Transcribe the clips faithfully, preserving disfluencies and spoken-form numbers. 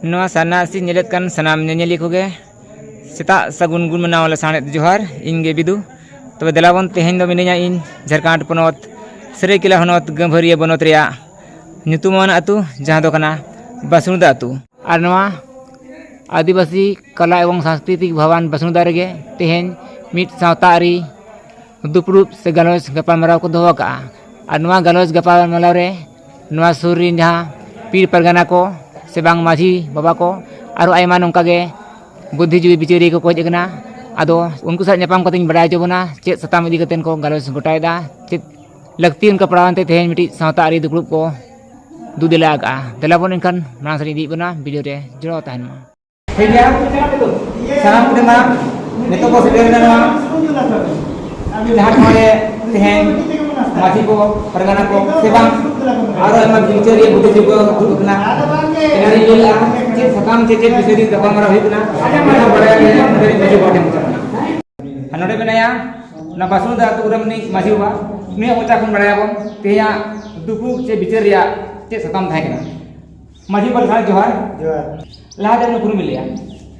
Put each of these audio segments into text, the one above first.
ᱱᱚᱣᱟ ᱥᱟᱨᱱᱟ ᱟᱹᱨᱥᱤ ᱧᱮᱞᱮᱫ ᱠᱟᱱ ᱥᱟᱱᱟᱢ ᱧᱮᱧᱮᱞᱤᱭᱟᱹ ᱠᱚᱜᱮ ᱥᱮᱛᱟᱜ ᱥᱟᱹᱜᱩᱱ ᱜᱩᱱ ᱢᱟᱱᱟᱣ ᱞᱟᱥᱟᱲᱦᱮᱫ ᱡᱚᱦᱟᱨ᱾ ᱤᱧ ᱜᱮ ᱵᱤᱫᱩ᱾ ᱛᱚᱵᱮ ᱫᱮᱞᱟ ᱵᱚᱱ, ᱛᱮᱦᱮᱧ ᱫᱚ ᱢᱤᱱᱟᱹᱧᱟ ᱤᱧ ᱡᱷᱟᱲᱠᱷᱚᱸᱰ ᱯᱚᱱᱚᱛ ᱥᱟᱹᱨᱟᱹᱭᱠᱮᱞᱟ ᱦᱚᱱᱚᱛ ᱜᱟᱹᱢᱵᱷᱟᱹᱨᱤᱭᱟᱹ ᱵᱚᱱᱚᱛ ᱨᱮᱭᱟᱜ ᱧᱩᱛᱩᱢᱟᱱ ᱟᱹᱛᱩ, ᱡᱟᱦᱟᱸ ᱫᱚ ᱠᱟᱱᱟ ᱵᱟᱥᱩᱲᱫᱟ ᱟᱹᱛᱩ᱾ ᱟᱨ ᱱᱚᱣᱟ ᱟᱹᱫᱤᱵᱟᱹᱥᱤ ᱠᱟᱞᱟ ᱮᱵᱚᱝ ᱥᱟᱝᱥᱠᱨᱤᱛᱤᱠ ᱵᱷᱚᱵᱚᱱ ᱵᱟᱥᱩᱲᱫᱟ ᱨᱮᱜᱮ ᱛᱮᱦᱮᱧ ᱢᱤᱫ ᱥᱟᱶᱛᱟ ᱟᱹᱨᱤ ᱫᱩᱯᱲᱩᱵ ᱥᱮ ᱜᱟᱞᱚᱪ ᱜᱟᱯᱟᱞᱢᱟᱨᱟᱣ ᱠᱚ ᱫᱚᱦᱚ ᱟᱠᱟᱫᱼᱟ᱾ ᱟᱨ ᱱᱚᱣᱟ ᱜᱟᱞᱚᱪ ᱜᱟᱯᱟᱞᱢᱟᱨᱟᱣ ᱨᱮ ᱱᱚᱣᱟ ᱥᱩᱨ ᱨᱮᱱ ᱡᱟᱦᱟᱸ ᱯᱤᱲ ᱯᱟᱨᱜᱟᱱᱟ ᱠᱚ ᱥᱮ ᱵᱟᱝ ᱢᱟᱹᱡᱷᱤ ᱵᱟᱵᱟ ᱠᱚ, ᱟᱨᱚ ᱟᱭᱢᱟ ᱱᱚᱝᱠᱟ ᱜᱮ ᱵᱩᱫᱽᱫᱷᱤᱡᱤᱵᱤ ᱵᱤᱪᱟᱹᱨᱤᱭᱟᱹ ᱠᱚᱠᱚ ᱦᱮᱡ ᱟᱠᱟᱱᱟ᱾ ᱟᱫᱚ ᱩᱱᱠᱩ ᱥᱟᱶ ᱧᱟᱯᱟᱢ ᱠᱟᱛᱮᱧ ᱵᱟᱲᱟᱭ ᱦᱚᱪᱚ ᱵᱚᱱᱟ ᱪᱮᱫ ᱥᱟᱛᱟᱢ ᱤᱫᱤ ᱠᱟᱛᱮ ᱠᱚ ᱜᱟᱞᱚᱪ ᱜᱚᱴᱟᱭᱮᱫᱟ, ᱪᱮᱫ ᱞᱟᱹᱠᱛᱤ ᱚᱱᱠᱟ ᱯᱟᱲᱟᱣᱮᱱ ᱛᱮ ᱛᱮᱦᱮᱧ ᱢᱤᱫᱴᱤᱡ ᱥᱟᱶᱛᱟ ᱟᱹᱨᱤ ᱫᱩᱯᱲᱩᱵ ᱠᱚ ᱫᱩ ᱫᱮᱞᱟ ᱟᱠᱟᱫᱼᱟ᱾ ᱫᱮᱞᱟ ᱵᱚᱱ ᱮᱱᱠᱷᱟᱱ ᱢᱟᱲᱟᱝ ᱥᱮᱫ ᱤᱧ ᱤᱫᱤᱭᱮᱫ ᱵᱚᱱᱟ, ᱵᱷᱤᱰᱤᱭᱳ ᱨᱮ ᱡᱚᱲᱟᱣ ᱛᱟᱦᱮᱱ ᱢᱟ᱾ ᱴᱷᱤᱠ ᱜᱮᱭᱟ, ᱥᱟᱱᱟᱢ ᱠᱚᱴᱷᱮᱱ ᱢᱟ ᱱᱤᱛᱚᱜ ᱵᱚ ᱥᱮᱴᱮᱨ ᱮᱱᱟ ᱱᱚᱣᱟ ᱡᱟᱦᱟᱸ ᱴᱷᱟᱶ ᱨᱮ ᱛᱮᱦᱮᱧ ᱢᱟᱹᱡᱷᱤ ᱠᱚ, ᱯᱟᱨᱜᱟᱱᱟ ᱠᱚ ᱥᱮ ᱵᱟᱝ ᱟᱨᱚ ᱟᱭᱢᱟ ᱵᱤᱪᱟᱹᱨᱤᱭᱟᱹ ᱵᱩᱫᱽᱫᱷᱤᱡᱤᱵᱤ ᱠᱚ ᱫᱩᱲᱩᱵ ᱟᱠᱟᱱᱟ᱾ ᱮᱱᱟᱝ ᱤᱧ ᱞᱟᱹᱭ ᱞᱮᱫᱼᱟ ᱪᱮᱫ ᱥᱟᱛᱟᱢ ᱥᱮ ᱪᱮᱫ ᱵᱤᱥᱚᱭ ᱤᱫᱤ ᱠᱟᱛᱮ ᱜᱟᱯᱟᱞᱢᱟᱨᱟᱣ ᱦᱩᱭᱩᱜ ᱠᱟᱱᱟ, ᱚᱱᱟ ᱵᱟᱲᱟᱭ ᱞᱟᱹᱜᱤᱫ ᱢᱟᱹᱡᱷᱤ ᱵᱟᱵᱟ ᱴᱷᱮᱱ ᱵᱚᱱ ᱪᱟᱞᱟᱜ ᱠᱟᱱᱟ᱾ ᱟᱨ ᱱᱚᱰᱮ ᱢᱮᱱᱟᱭᱟ ᱚᱱᱟ ᱵᱟᱥᱩᱲᱫᱟ ᱟᱹᱛᱩ ᱠᱚᱨᱮ ᱩᱱᱤ ᱢᱟᱹᱡᱷᱤ ᱵᱟᱵᱟ, ᱩᱱᱤᱭᱟᱜ ᱢᱚᱪᱟ ᱠᱷᱚᱱ ᱵᱟᱲᱟᱭᱟᱵᱚᱱ ᱛᱮᱦᱮᱧᱟᱜ ᱫᱩᱯᱩᱲᱩᱵ ᱪᱮ ᱵᱤᱪᱟᱹᱨ ᱨᱮᱭᱟᱜ ᱪᱮᱫ ᱥᱟᱛᱟᱢ ᱛᱟᱦᱮᱸ ᱠᱟᱱᱟ᱾ ᱢᱟᱹᱡᱷᱤ ᱵᱟᱵᱟ ᱡᱚᱦᱟᱨ᱾ ᱡᱚᱦᱟᱨ᱾ ᱞᱟᱦᱟᱛᱮ ᱩᱱᱤ ᱩᱯᱨᱩᱢ ᱞᱟᱹᱭᱟ᱾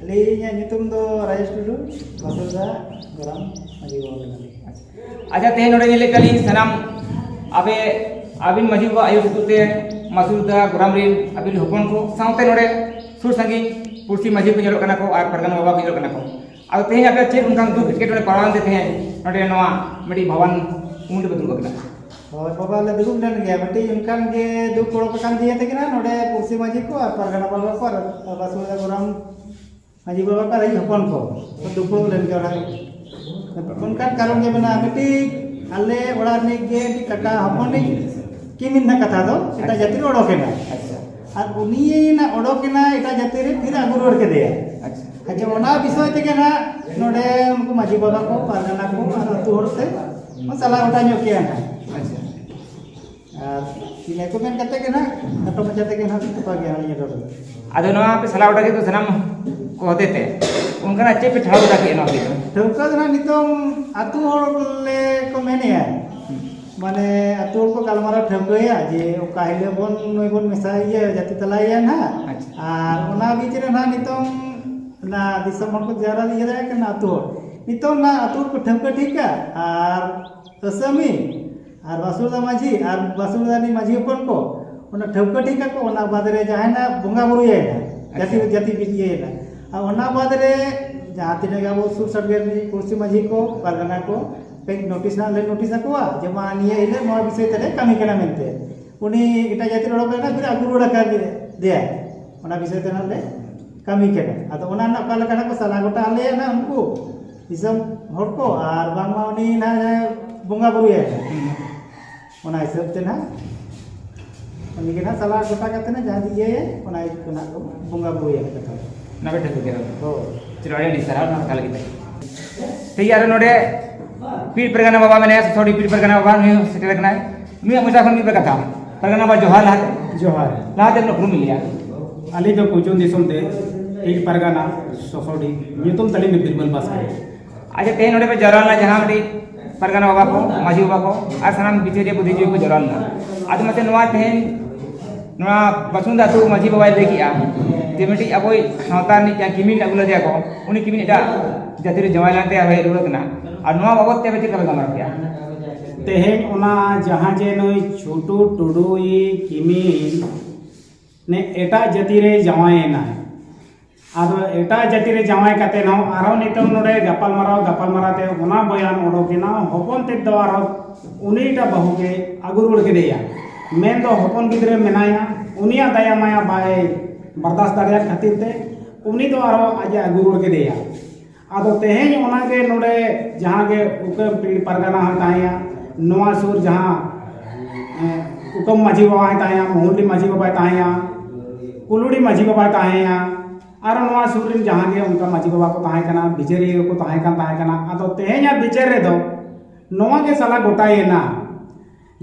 ᱟᱹᱞᱤᱧᱟᱜ ᱧᱩᱛᱩᱢ ᱫᱚ ᱨᱟᱡᱮᱥ ᱴᱩᱰᱩ, ᱵᱟᱥᱩᱲᱫᱟ ᱜᱚᱨᱟᱢ ᱢᱟᱹᱡᱷᱤ ᱵᱟᱵᱟ ᱠᱟᱱᱟᱞᱤᱧ᱾ ᱟᱪᱪᱷᱟ, ᱛᱮᱦᱮᱧ ᱱᱚᱰᱮ ᱧᱮᱞᱮᱫ ᱠᱟᱱᱟᱞᱤᱧ ᱥᱟᱱᱟᱢ ᱟᱯᱮ, ᱟᱹᱵᱤᱱ ᱢᱟᱹᱡᱷᱤ ᱵᱟᱵᱟ ᱟᱹᱭᱩᱨ ᱥᱩᱛᱩᱜ ᱛᱮ ᱵᱟᱥᱩᱲᱫᱟ ᱜᱚᱨᱟᱢ ᱨᱮᱱ ᱟᱹᱵᱤᱱ ᱦᱚᱯᱚᱱ ᱠᱚ ᱥᱟᱶᱛᱮ ᱱᱚᱰᱮ ᱥᱩᱨ ᱥᱟᱺᱜᱤᱧ ᱯᱩᱲᱥᱤ ᱢᱟᱹᱡᱷᱤ ᱠᱚ ᱧᱮᱞᱚᱜ ᱠᱟᱱᱟ ᱠᱚ ᱟᱨ ᱯᱟᱨᱜᱟᱱᱟ ᱵᱟᱵᱟ ᱠᱚ ᱧᱮᱞᱚᱜ ᱠᱟᱱᱟ ᱠᱚ᱾ ᱟᱫᱚ ᱛᱮᱦᱮᱧ ᱟᱯᱮ ᱪᱮᱫ ᱚᱱᱠᱟᱱ ᱫᱩᱠ ᱮᱴᱠᱮᱴᱚᱬᱮ ᱯᱟᱲᱟᱣᱮᱱ ᱛᱮ ᱛᱮᱦᱮᱧ ᱱᱚᱰᱮ ᱱᱚᱣᱟ ᱢᱤᱫᱴᱤᱡ ᱵᱷᱚᱵᱚᱱ ᱩᱢᱩᱞ ᱨᱮᱯᱮ ᱫᱩᱲᱩᱵ ᱟᱠᱟᱱᱟ? ᱦᱳᱭ ᱵᱟᱵᱟ, ᱞᱮ ᱫᱩᱲᱩᱵ ᱞᱮᱱ ᱜᱮᱭᱟ᱾ ᱢᱤᱫᱴᱤᱡ ᱚᱱᱠᱟᱱ ᱜᱮ ᱫᱩᱠ ᱚᱰᱚᱠ ᱟᱠᱟᱱ ᱫᱤᱭᱮ ᱛᱮᱜᱮ ᱱᱟᱜ ᱱᱚᱰᱮ ᱯᱩᱲᱥᱤ ᱢᱟᱹᱡᱷᱤ ᱠᱚ ᱟᱨ ᱯᱟᱨᱜᱟᱱᱟ ᱵᱟᱵᱟ ᱠᱚ ᱟᱨ ᱵᱟᱥᱩᱲᱫᱟ ᱜᱚᱨᱟᱢ ᱢᱟᱹᱡᱷᱤ ᱵᱟᱵᱟ ᱠᱚ ᱟᱨ ᱤᱧ ᱦᱚᱯᱚᱱ ᱠᱚ ᱫᱩᱯᱲᱩᱵ ᱞᱮᱱ ᱜᱮᱭᱟ ᱚᱲᱟᱜ ᱨᱮ᱾ ᱚᱱᱠᱟᱱ ᱠᱟᱨᱚᱱ ᱜᱮ ᱢᱮᱱᱟᱜᱼᱟ, ᱢᱤᱫᱴᱤᱡ ᱟᱞᱮ ᱚᱲᱟᱜ ᱨᱤᱱᱤᱡ ᱜᱮ ᱢᱤᱫᱴᱤᱡ ᱠᱟᱠᱟ ᱦᱚᱯᱚᱱᱤᱡ ᱠᱤᱢᱤᱱ ᱱᱟᱜ ᱠᱟᱛᱷᱟ ᱫᱚ ᱮᱴᱟᱜ ᱡᱟᱹᱛᱤ ᱨᱮ ᱚᱰᱚᱠ ᱮᱱᱟ᱾ ᱟᱪᱪᱷᱟ᱾ ᱟᱨ ᱩᱱᱤ ᱱᱟᱜ ᱚᱰᱚᱠ ᱮᱱᱟ ᱮᱴᱟᱜ ᱡᱟᱹᱛᱤ ᱨᱮ, ᱯᱷᱤᱨ ᱟᱹᱜᱩ ᱨᱩᱣᱟᱹᱲ ᱠᱮᱫᱮᱭᱟ᱾ ᱟᱪᱪᱷᱟ᱾ ᱟᱪᱪᱷᱟ, ᱚᱱᱟ ᱵᱤᱥᱚᱭ ᱛᱮᱜᱮ ᱱᱟᱜ ᱱᱚᱰᱮ ᱩᱱᱠᱩ ᱢᱟᱹᱡᱷᱤ ᱵᱟᱵᱟ ᱠᱚ, ᱯᱟᱨᱜᱟᱱᱟ ᱠᱚ ᱟᱨ ᱟᱹᱛᱩ ᱦᱚᱲ ᱛᱮ ᱥᱟᱞᱟ ᱜᱚᱴᱟ ᱧᱚᱜ ᱠᱮᱜᱼᱟ ᱱᱟᱜ᱾ ᱟᱪᱪᱷᱟ᱾ ᱟᱨ ᱤᱱᱟᱹ ᱠᱚ ᱢᱮᱱ ᱠᱟᱛᱮ ᱜᱮ ᱱᱟᱜ ᱠᱷᱟᱴᱚ ᱢᱟᱪᱷᱟ ᱛᱮᱜᱮ ᱱᱟᱜ ᱛᱚᱯᱟ ᱜᱮᱭᱟ ᱱᱤᱭᱟᱹ ᱫᱚ᱾ ᱟᱫᱚ ᱱᱚᱣᱟ ᱯᱮ ᱥᱟᱞᱟ ᱜᱚᱴᱟ ᱠᱮᱫ ᱫᱚ ᱥᱟᱱᱟᱢ ᱠᱚ ᱦᱚᱛᱮ ᱛᱮ, ᱚᱱᱠᱟᱱᱟᱜ ᱪᱮᱫ ᱯᱮ ᱴᱷᱟᱲᱟᱣ ᱜᱚᱴᱟ ᱠᱮᱫᱼᱟ ᱱᱚᱣᱟ ᱵᱷᱤᱛ ᱨᱮ? ᱴᱷᱟᱹᱣᱠᱟᱹ ᱫᱚ ᱱᱟᱜ ᱱᱤᱛᱚᱝ ᱟᱹᱛᱩ ᱦᱚᱲ ᱞᱮ ᱠᱚ ᱢᱮᱱᱮᱜᱼᱟ᱾ ᱢᱟᱱᱮ ᱟᱹᱛᱩ ᱦᱚᱲ ᱠᱚ ᱜᱟᱞᱢᱟᱨᱟᱣ ᱴᱷᱟᱹᱣᱠᱟᱹᱭᱟ ᱡᱮ ᱚᱠᱟ ᱦᱤᱞᱳᱜ ᱵᱚᱱ ᱱᱩᱭ ᱵᱚᱱ ᱢᱮᱥᱟᱭᱮᱭᱟ, ᱡᱟᱹᱛᱤ ᱛᱟᱞᱟᱭᱮᱭᱟ ᱱᱟᱦᱟᱜ᱾ ᱟᱪᱪᱷᱟ᱾ ᱟᱨ ᱚᱱᱟ ᱵᱤᱪ ᱨᱮ ᱱᱟᱦᱟᱜ ᱱᱤᱛᱚᱝ ᱚᱱᱟ ᱫᱤᱥᱚᱢ ᱦᱚᱲ ᱠᱚ ᱡᱟᱣᱨᱟ ᱤᱭᱟᱹ ᱫᱟᱲᱮᱭᱟᱜ ᱠᱟᱱᱟ ᱟᱹᱛᱩ ᱦᱚᱲ᱾ ᱱᱤᱛᱚᱝ ᱱᱟᱦᱟᱜ ᱟᱹᱛᱩ ᱦᱚᱲ ᱠᱚ ᱴᱷᱟᱹᱣᱠᱟᱹ ᱴᱷᱤᱠᱟ ᱟᱨ ᱟᱹᱥᱟᱹᱢᱤ ᱟᱨ ᱵᱟᱥᱩᱲᱫᱟ ᱢᱟᱹᱡᱷᱤ ᱟᱨ ᱵᱟᱥᱩᱲᱫᱟ ᱨᱤᱱ ᱢᱟᱹᱡᱷᱤ ᱦᱚᱯᱚᱱ ᱠᱚ ᱚᱱᱟ ᱴᱷᱟᱹᱣᱠᱟᱹ ᱴᱷᱤᱠ ᱟᱠᱚ, ᱚᱱᱟ ᱵᱟᱫᱽ ᱨᱮ ᱡᱟᱦᱟᱸᱭ ᱱᱟᱜ ᱵᱚᱸᱜᱟ ᱵᱩᱨᱩᱭᱟᱭ ᱱᱟᱜ, ᱡᱟᱹᱛᱤ, ᱟᱪᱪᱷᱟ᱾ ᱡᱟᱹᱛᱤ ᱵᱤᱫ ᱤᱭᱟᱹᱭ ᱱᱟᱜ᱾ ᱟᱨ ᱚᱱᱟ ᱵᱟᱫᱽ ᱨᱮ ᱡᱟᱦᱟᱸ ᱛᱤᱱᱟᱹᱜ ᱜᱮ ᱟᱵᱚ ᱥᱩᱨ ᱥᱟᱰᱜᱮ ᱨᱤᱱ ᱯᱩᱲᱥᱤ ᱢᱟᱹᱡᱷᱤ ᱠᱚ, ᱯᱟᱨᱜᱟᱱᱟ ᱠᱚ, ᱠᱟᱹᱡ ᱱᱳᱴᱤᱥ ᱱᱟᱜ ᱞᱮ ᱱᱳᱴᱤᱥ ᱟᱠᱚᱣᱟ ᱡᱮ ᱢᱟ ᱱᱤᱭᱟᱹ ᱦᱤᱞᱳᱜ ᱱᱚᱣᱟ ᱵᱤᱥᱚᱭ ᱛᱮᱞᱮ ᱠᱟᱹᱢᱤ ᱠᱟᱱᱟ ᱢᱮᱱᱛᱮ᱾ ᱩᱱᱤ ᱮᱴᱟᱜ ᱡᱟᱹᱛᱤ ᱨᱮ ᱚᱰᱚᱠ ᱞᱮᱱᱟ, ᱯᱷᱤᱨ ᱟᱹᱜᱩ ᱨᱩᱣᱟᱹᱲ ᱟᱠᱟᱫᱮᱭᱟᱭ᱾ ᱚᱱᱟ ᱵᱤᱥᱚᱭ ᱛᱮ ᱱᱟᱜ ᱞᱮ ᱠᱟᱹᱢᱤ ᱠᱟᱱᱟ᱾ ᱟᱫᱚ ᱚᱱᱟ ᱨᱮᱱᱟᱜ ᱚᱠᱟ ᱞᱮᱠᱟ ᱱᱟᱜ ᱠᱚ ᱥᱟᱞᱟ ᱜᱚᱴᱟ ᱟᱞᱮᱭᱟ ᱱᱟᱜ ᱩᱱᱠᱩ ᱫᱤᱥᱚᱢ ᱦᱚᱲ ᱠᱚ, ᱟᱨ ᱵᱟᱝᱢᱟ ᱩᱱᱤ ᱱᱟᱜ ᱡᱟᱦᱟᱸᱭ ᱵᱚᱸᱜᱟ ᱵᱩᱨᱩᱭᱟᱭ᱾ ᱦᱩᱸ᱾ ᱚᱱᱟ ᱦᱤᱥᱟᱹᱵ ᱛᱮ ᱱᱟᱦᱟᱜ ᱩᱱᱤ ᱜᱮ ᱱᱟᱦᱟᱜ ᱥᱟᱞᱟ ᱜᱚᱴᱟ ᱠᱟᱛᱮ ᱱᱟᱦᱟᱜ ᱡᱟᱦᱟᱸ ᱤᱭᱟᱹᱭᱟᱭ, ᱚᱱᱟ ᱜᱮᱠᱚ ᱱᱟᱦᱟᱜ ᱠᱚ ᱵᱚᱸᱜᱟ ᱵᱩᱨᱩᱭᱟ ᱠᱟᱛᱷᱟ᱾ ᱚᱱᱟ ᱵᱮᱴᱟ ᱠᱚ ᱜᱮ᱾ ᱦᱳᱭ᱾ ᱪᱚᱞᱚ, ᱟᱹᱰᱤ ᱟᱹᱰᱤ ᱥᱟᱨᱦᱟᱣ ᱱᱚᱣᱟ ᱠᱟᱛᱷᱟ ᱞᱟᱹᱜᱤᱫ ᱛᱮ᱾ ᱴᱷᱤᱠ ᱜᱮᱭᱟ, ᱟᱨ ᱱᱚᱰᱮ ᱯᱤᱲ ᱯᱟᱨᱜᱟᱱᱟ ᱵᱟᱵᱟ ᱢᱮᱱᱟᱭᱟ, ᱥᱚᱥᱚᱰᱤ ᱯᱤᱲ ᱯᱟᱨᱜᱟᱱᱟ ᱵᱟᱵᱟ, ᱱᱩᱭ ᱦᱚᱸ ᱥᱮᱴᱮᱨ ᱟᱠᱟᱱᱟᱭ᱾ ᱱᱩᱭᱟᱜ ᱢᱚᱪᱟ ᱠᱷᱚᱱ ᱢᱤᱫ ᱵᱟᱨ ᱠᱟᱛᱷᱟ᱾ ᱯᱟᱨᱜᱟᱱᱟ ᱵᱟᱵᱟ, ᱡᱚᱦᱟᱨ ᱞᱟᱦᱟᱛᱮ᱾ ᱡᱚᱦᱟᱨ᱾ ᱞᱟᱦᱟᱛᱮ ᱩᱯᱨᱩᱢ ᱞᱟᱹᱭᱟ᱾ ᱟᱹᱞᱤᱧ ᱫᱚ ᱠᱩᱪᱩᱝ ᱫᱤᱥᱚᱢ ᱛᱮ ᱯᱤᱲ ᱯᱟᱨᱜᱟᱱᱟ ᱥᱚᱥᱚᱰᱤ, ᱧᱩᱛᱩᱢ ᱛᱟᱹᱞᱤᱧ ᱫᱚ ᱵᱤᱨᱵᱚᱞ ᱵᱟᱥᱠᱮ᱾ ᱟᱪᱪᱷᱟ, ᱛᱮᱦᱮᱧ ᱱᱚᱰᱮ ᱯᱮ ᱡᱟᱣᱨᱟ ᱞᱮᱱᱟ, ᱡᱟᱦᱟᱸ ᱢᱤᱫᱴᱤᱡ ᱯᱟᱨᱜᱟᱱᱟ ᱵᱟᱵᱟ ᱠᱚ, ᱢᱟᱹᱡᱷᱤ ᱵᱟᱵᱟ ᱠᱚ ᱟᱨ ᱥᱟᱱᱟᱢ ᱵᱤᱪᱟᱹᱨᱤᱭᱟᱹ ᱵᱩᱫᱽᱫᱷᱤᱡᱤᱵᱤ ᱠᱚ ᱡᱟᱣᱨᱟ ᱞᱮᱱᱟ, ᱟᱫᱚ ᱢᱟᱥᱮ ᱱᱚᱣᱟ ᱛᱮᱦᱮᱧ ᱱᱚᱣᱟ ᱵᱟᱥᱩᱱᱫᱟ ᱟᱹᱛᱩ ᱢᱟᱹᱡᱷᱤ ᱵᱟᱵᱟᱭ ᱞᱟᱹᱭ ᱠᱮᱜᱼᱟ ᱡᱮ ᱢᱤᱫᱴᱤᱡ ᱟᱵᱚᱭᱤᱡ ᱥᱟᱶᱛᱟ ᱨᱤᱱᱤᱡ ᱡᱟᱦᱟᱸ ᱠᱤᱢᱤᱱ ᱟᱹᱜᱩ ᱞᱮᱫᱮᱭᱟ ᱠᱚ, ᱩᱱᱤ ᱠᱤᱢᱤᱱ ᱮᱴᱟᱜ ᱡᱟᱹᱛᱤ ᱨᱮ ᱡᱟᱶᱟᱭ ᱞᱮᱱᱛᱮ ᱟᱨ ᱦᱮᱡ ᱨᱩᱣᱟᱹᱲ ᱠᱟᱱᱟ, ᱟᱨ ᱱᱚᱣᱟ ᱵᱟᱵᱚᱫ ᱛᱮ ᱟᱯᱮ ᱪᱮᱫ ᱞᱮᱠᱟ ᱯᱮ ᱜᱟᱞᱢᱟᱨᱟᱣ ᱠᱮᱜᱼᱟ? ᱛᱮᱦᱮᱧ ᱚᱱᱟ ᱡᱟᱦᱟᱸ ᱡᱮ ᱱᱩᱭ ᱪᱷᱩᱴᱩ ᱴᱩᱰᱩᱭᱤᱡ ᱠᱤᱢᱤᱱ ᱱᱮ ᱮᱴᱟᱜ ᱡᱟᱹᱛᱤ ᱨᱮ ᱡᱟᱶᱟᱭᱮᱱᱟᱭ, ᱟᱫᱚ ᱮᱴᱟᱜ ᱡᱟᱹᱛᱤ ᱨᱮ ᱡᱟᱶᱟᱭ ᱠᱟᱛᱮ ᱦᱚᱸ ᱟᱨᱦᱚᱸ ᱱᱤᱛᱚᱝ ᱱᱚᱰᱮ ᱜᱟᱯᱟᱞᱢᱟᱨᱟᱣ, ᱜᱟᱯᱟᱞᱢᱟᱨᱟᱣ ᱛᱮ ᱚᱱᱟ ᱵᱚᱭᱟᱱ ᱚᱰᱚᱠᱮᱱᱟ, ᱦᱚᱯᱚᱱ ᱛᱮᱫ ᱫᱚ ᱟᱨᱦᱚᱸ ᱩᱱᱤᱴᱟᱜ ᱵᱟᱹᱦᱩ ᱜᱮ ᱟᱹᱜᱩ ᱨᱩᱣᱟᱹᱲ ᱠᱮᱫᱮᱭᱟ᱾ ᱢᱮᱱᱫᱚ ᱦᱚᱯᱚᱱ ᱜᱤᱫᱽᱨᱟᱹ ᱢᱮᱱᱟᱭᱟ, ᱩᱱᱤᱭᱟᱜ ᱫᱟᱭᱟ ᱢᱟᱭᱟ ᱵᱟᱭ ᱵᱟᱨᱫᱟᱥ ᱫᱟᱲᱮᱭᱟᱜ ᱠᱷᱟᱹᱛᱤᱨ ᱛᱮ ᱩᱱᱤ ᱫᱚ ᱟᱨᱦᱚᱸ ᱟᱡ ᱮ ᱟᱹᱜᱩ ᱨᱩᱣᱟᱹᱲ ᱠᱮᱫᱮᱭᱟ᱾ ᱟᱫᱚ ᱛᱮᱦᱮᱧ ᱚᱱᱟᱜᱮ ᱱᱚᱰᱮ ᱡᱟᱦᱟᱸ ᱜᱮ ᱩᱠᱟᱹᱢ ᱯᱤᱲ ᱯᱟᱨᱜᱟᱱᱟ ᱦᱚᱸᱭ ᱛᱟᱦᱮᱸᱭᱟ, ᱱᱚᱣᱟ ᱥᱩᱨ ᱡᱟᱦᱟᱸ, ᱮ, ᱩᱠᱟᱹᱢ ᱢᱟᱹᱡᱷᱤ ᱵᱟᱵᱟ ᱦᱚᱸᱭ ᱛᱟᱦᱮᱸᱭᱟ, ᱢᱩᱦᱩᱞᱰᱤ ᱢᱟᱹᱡᱷᱤ ᱵᱟᱵᱟᱭ ᱛᱟᱦᱮᱸᱭᱟ, ᱠᱩᱞᱩᱰᱤ ᱢᱟᱹᱡᱷᱤ ᱵᱟᱵᱟᱭ ᱛᱟᱦᱮᱸᱭᱟ, ᱟᱨ ᱱᱚᱣᱟ ᱥᱩᱨ ᱨᱮᱱ ᱡᱟᱦᱟᱸ ᱜᱮ ᱚᱱᱠᱟ ᱢᱟᱹᱡᱷᱤ ᱵᱟᱵᱟ ᱠᱚ ᱛᱟᱦᱮᱸ ᱠᱟᱱᱟ, ᱵᱤᱪᱟᱹᱨᱤᱭᱟᱹ ᱠᱚ ᱛᱟᱦᱮᱸ ᱠᱟᱱ, ᱛᱟᱦᱮᱸ ᱠᱟᱱᱟ᱾ ᱟᱫᱚ ᱛᱮᱦᱮᱧᱟᱜ ᱵᱤᱪᱟᱹᱨ ᱨᱮᱫᱚ ᱱᱚᱣᱟ ᱜᱮ ᱥᱟᱞᱟ ᱜᱚᱴᱟᱭᱮᱱᱟ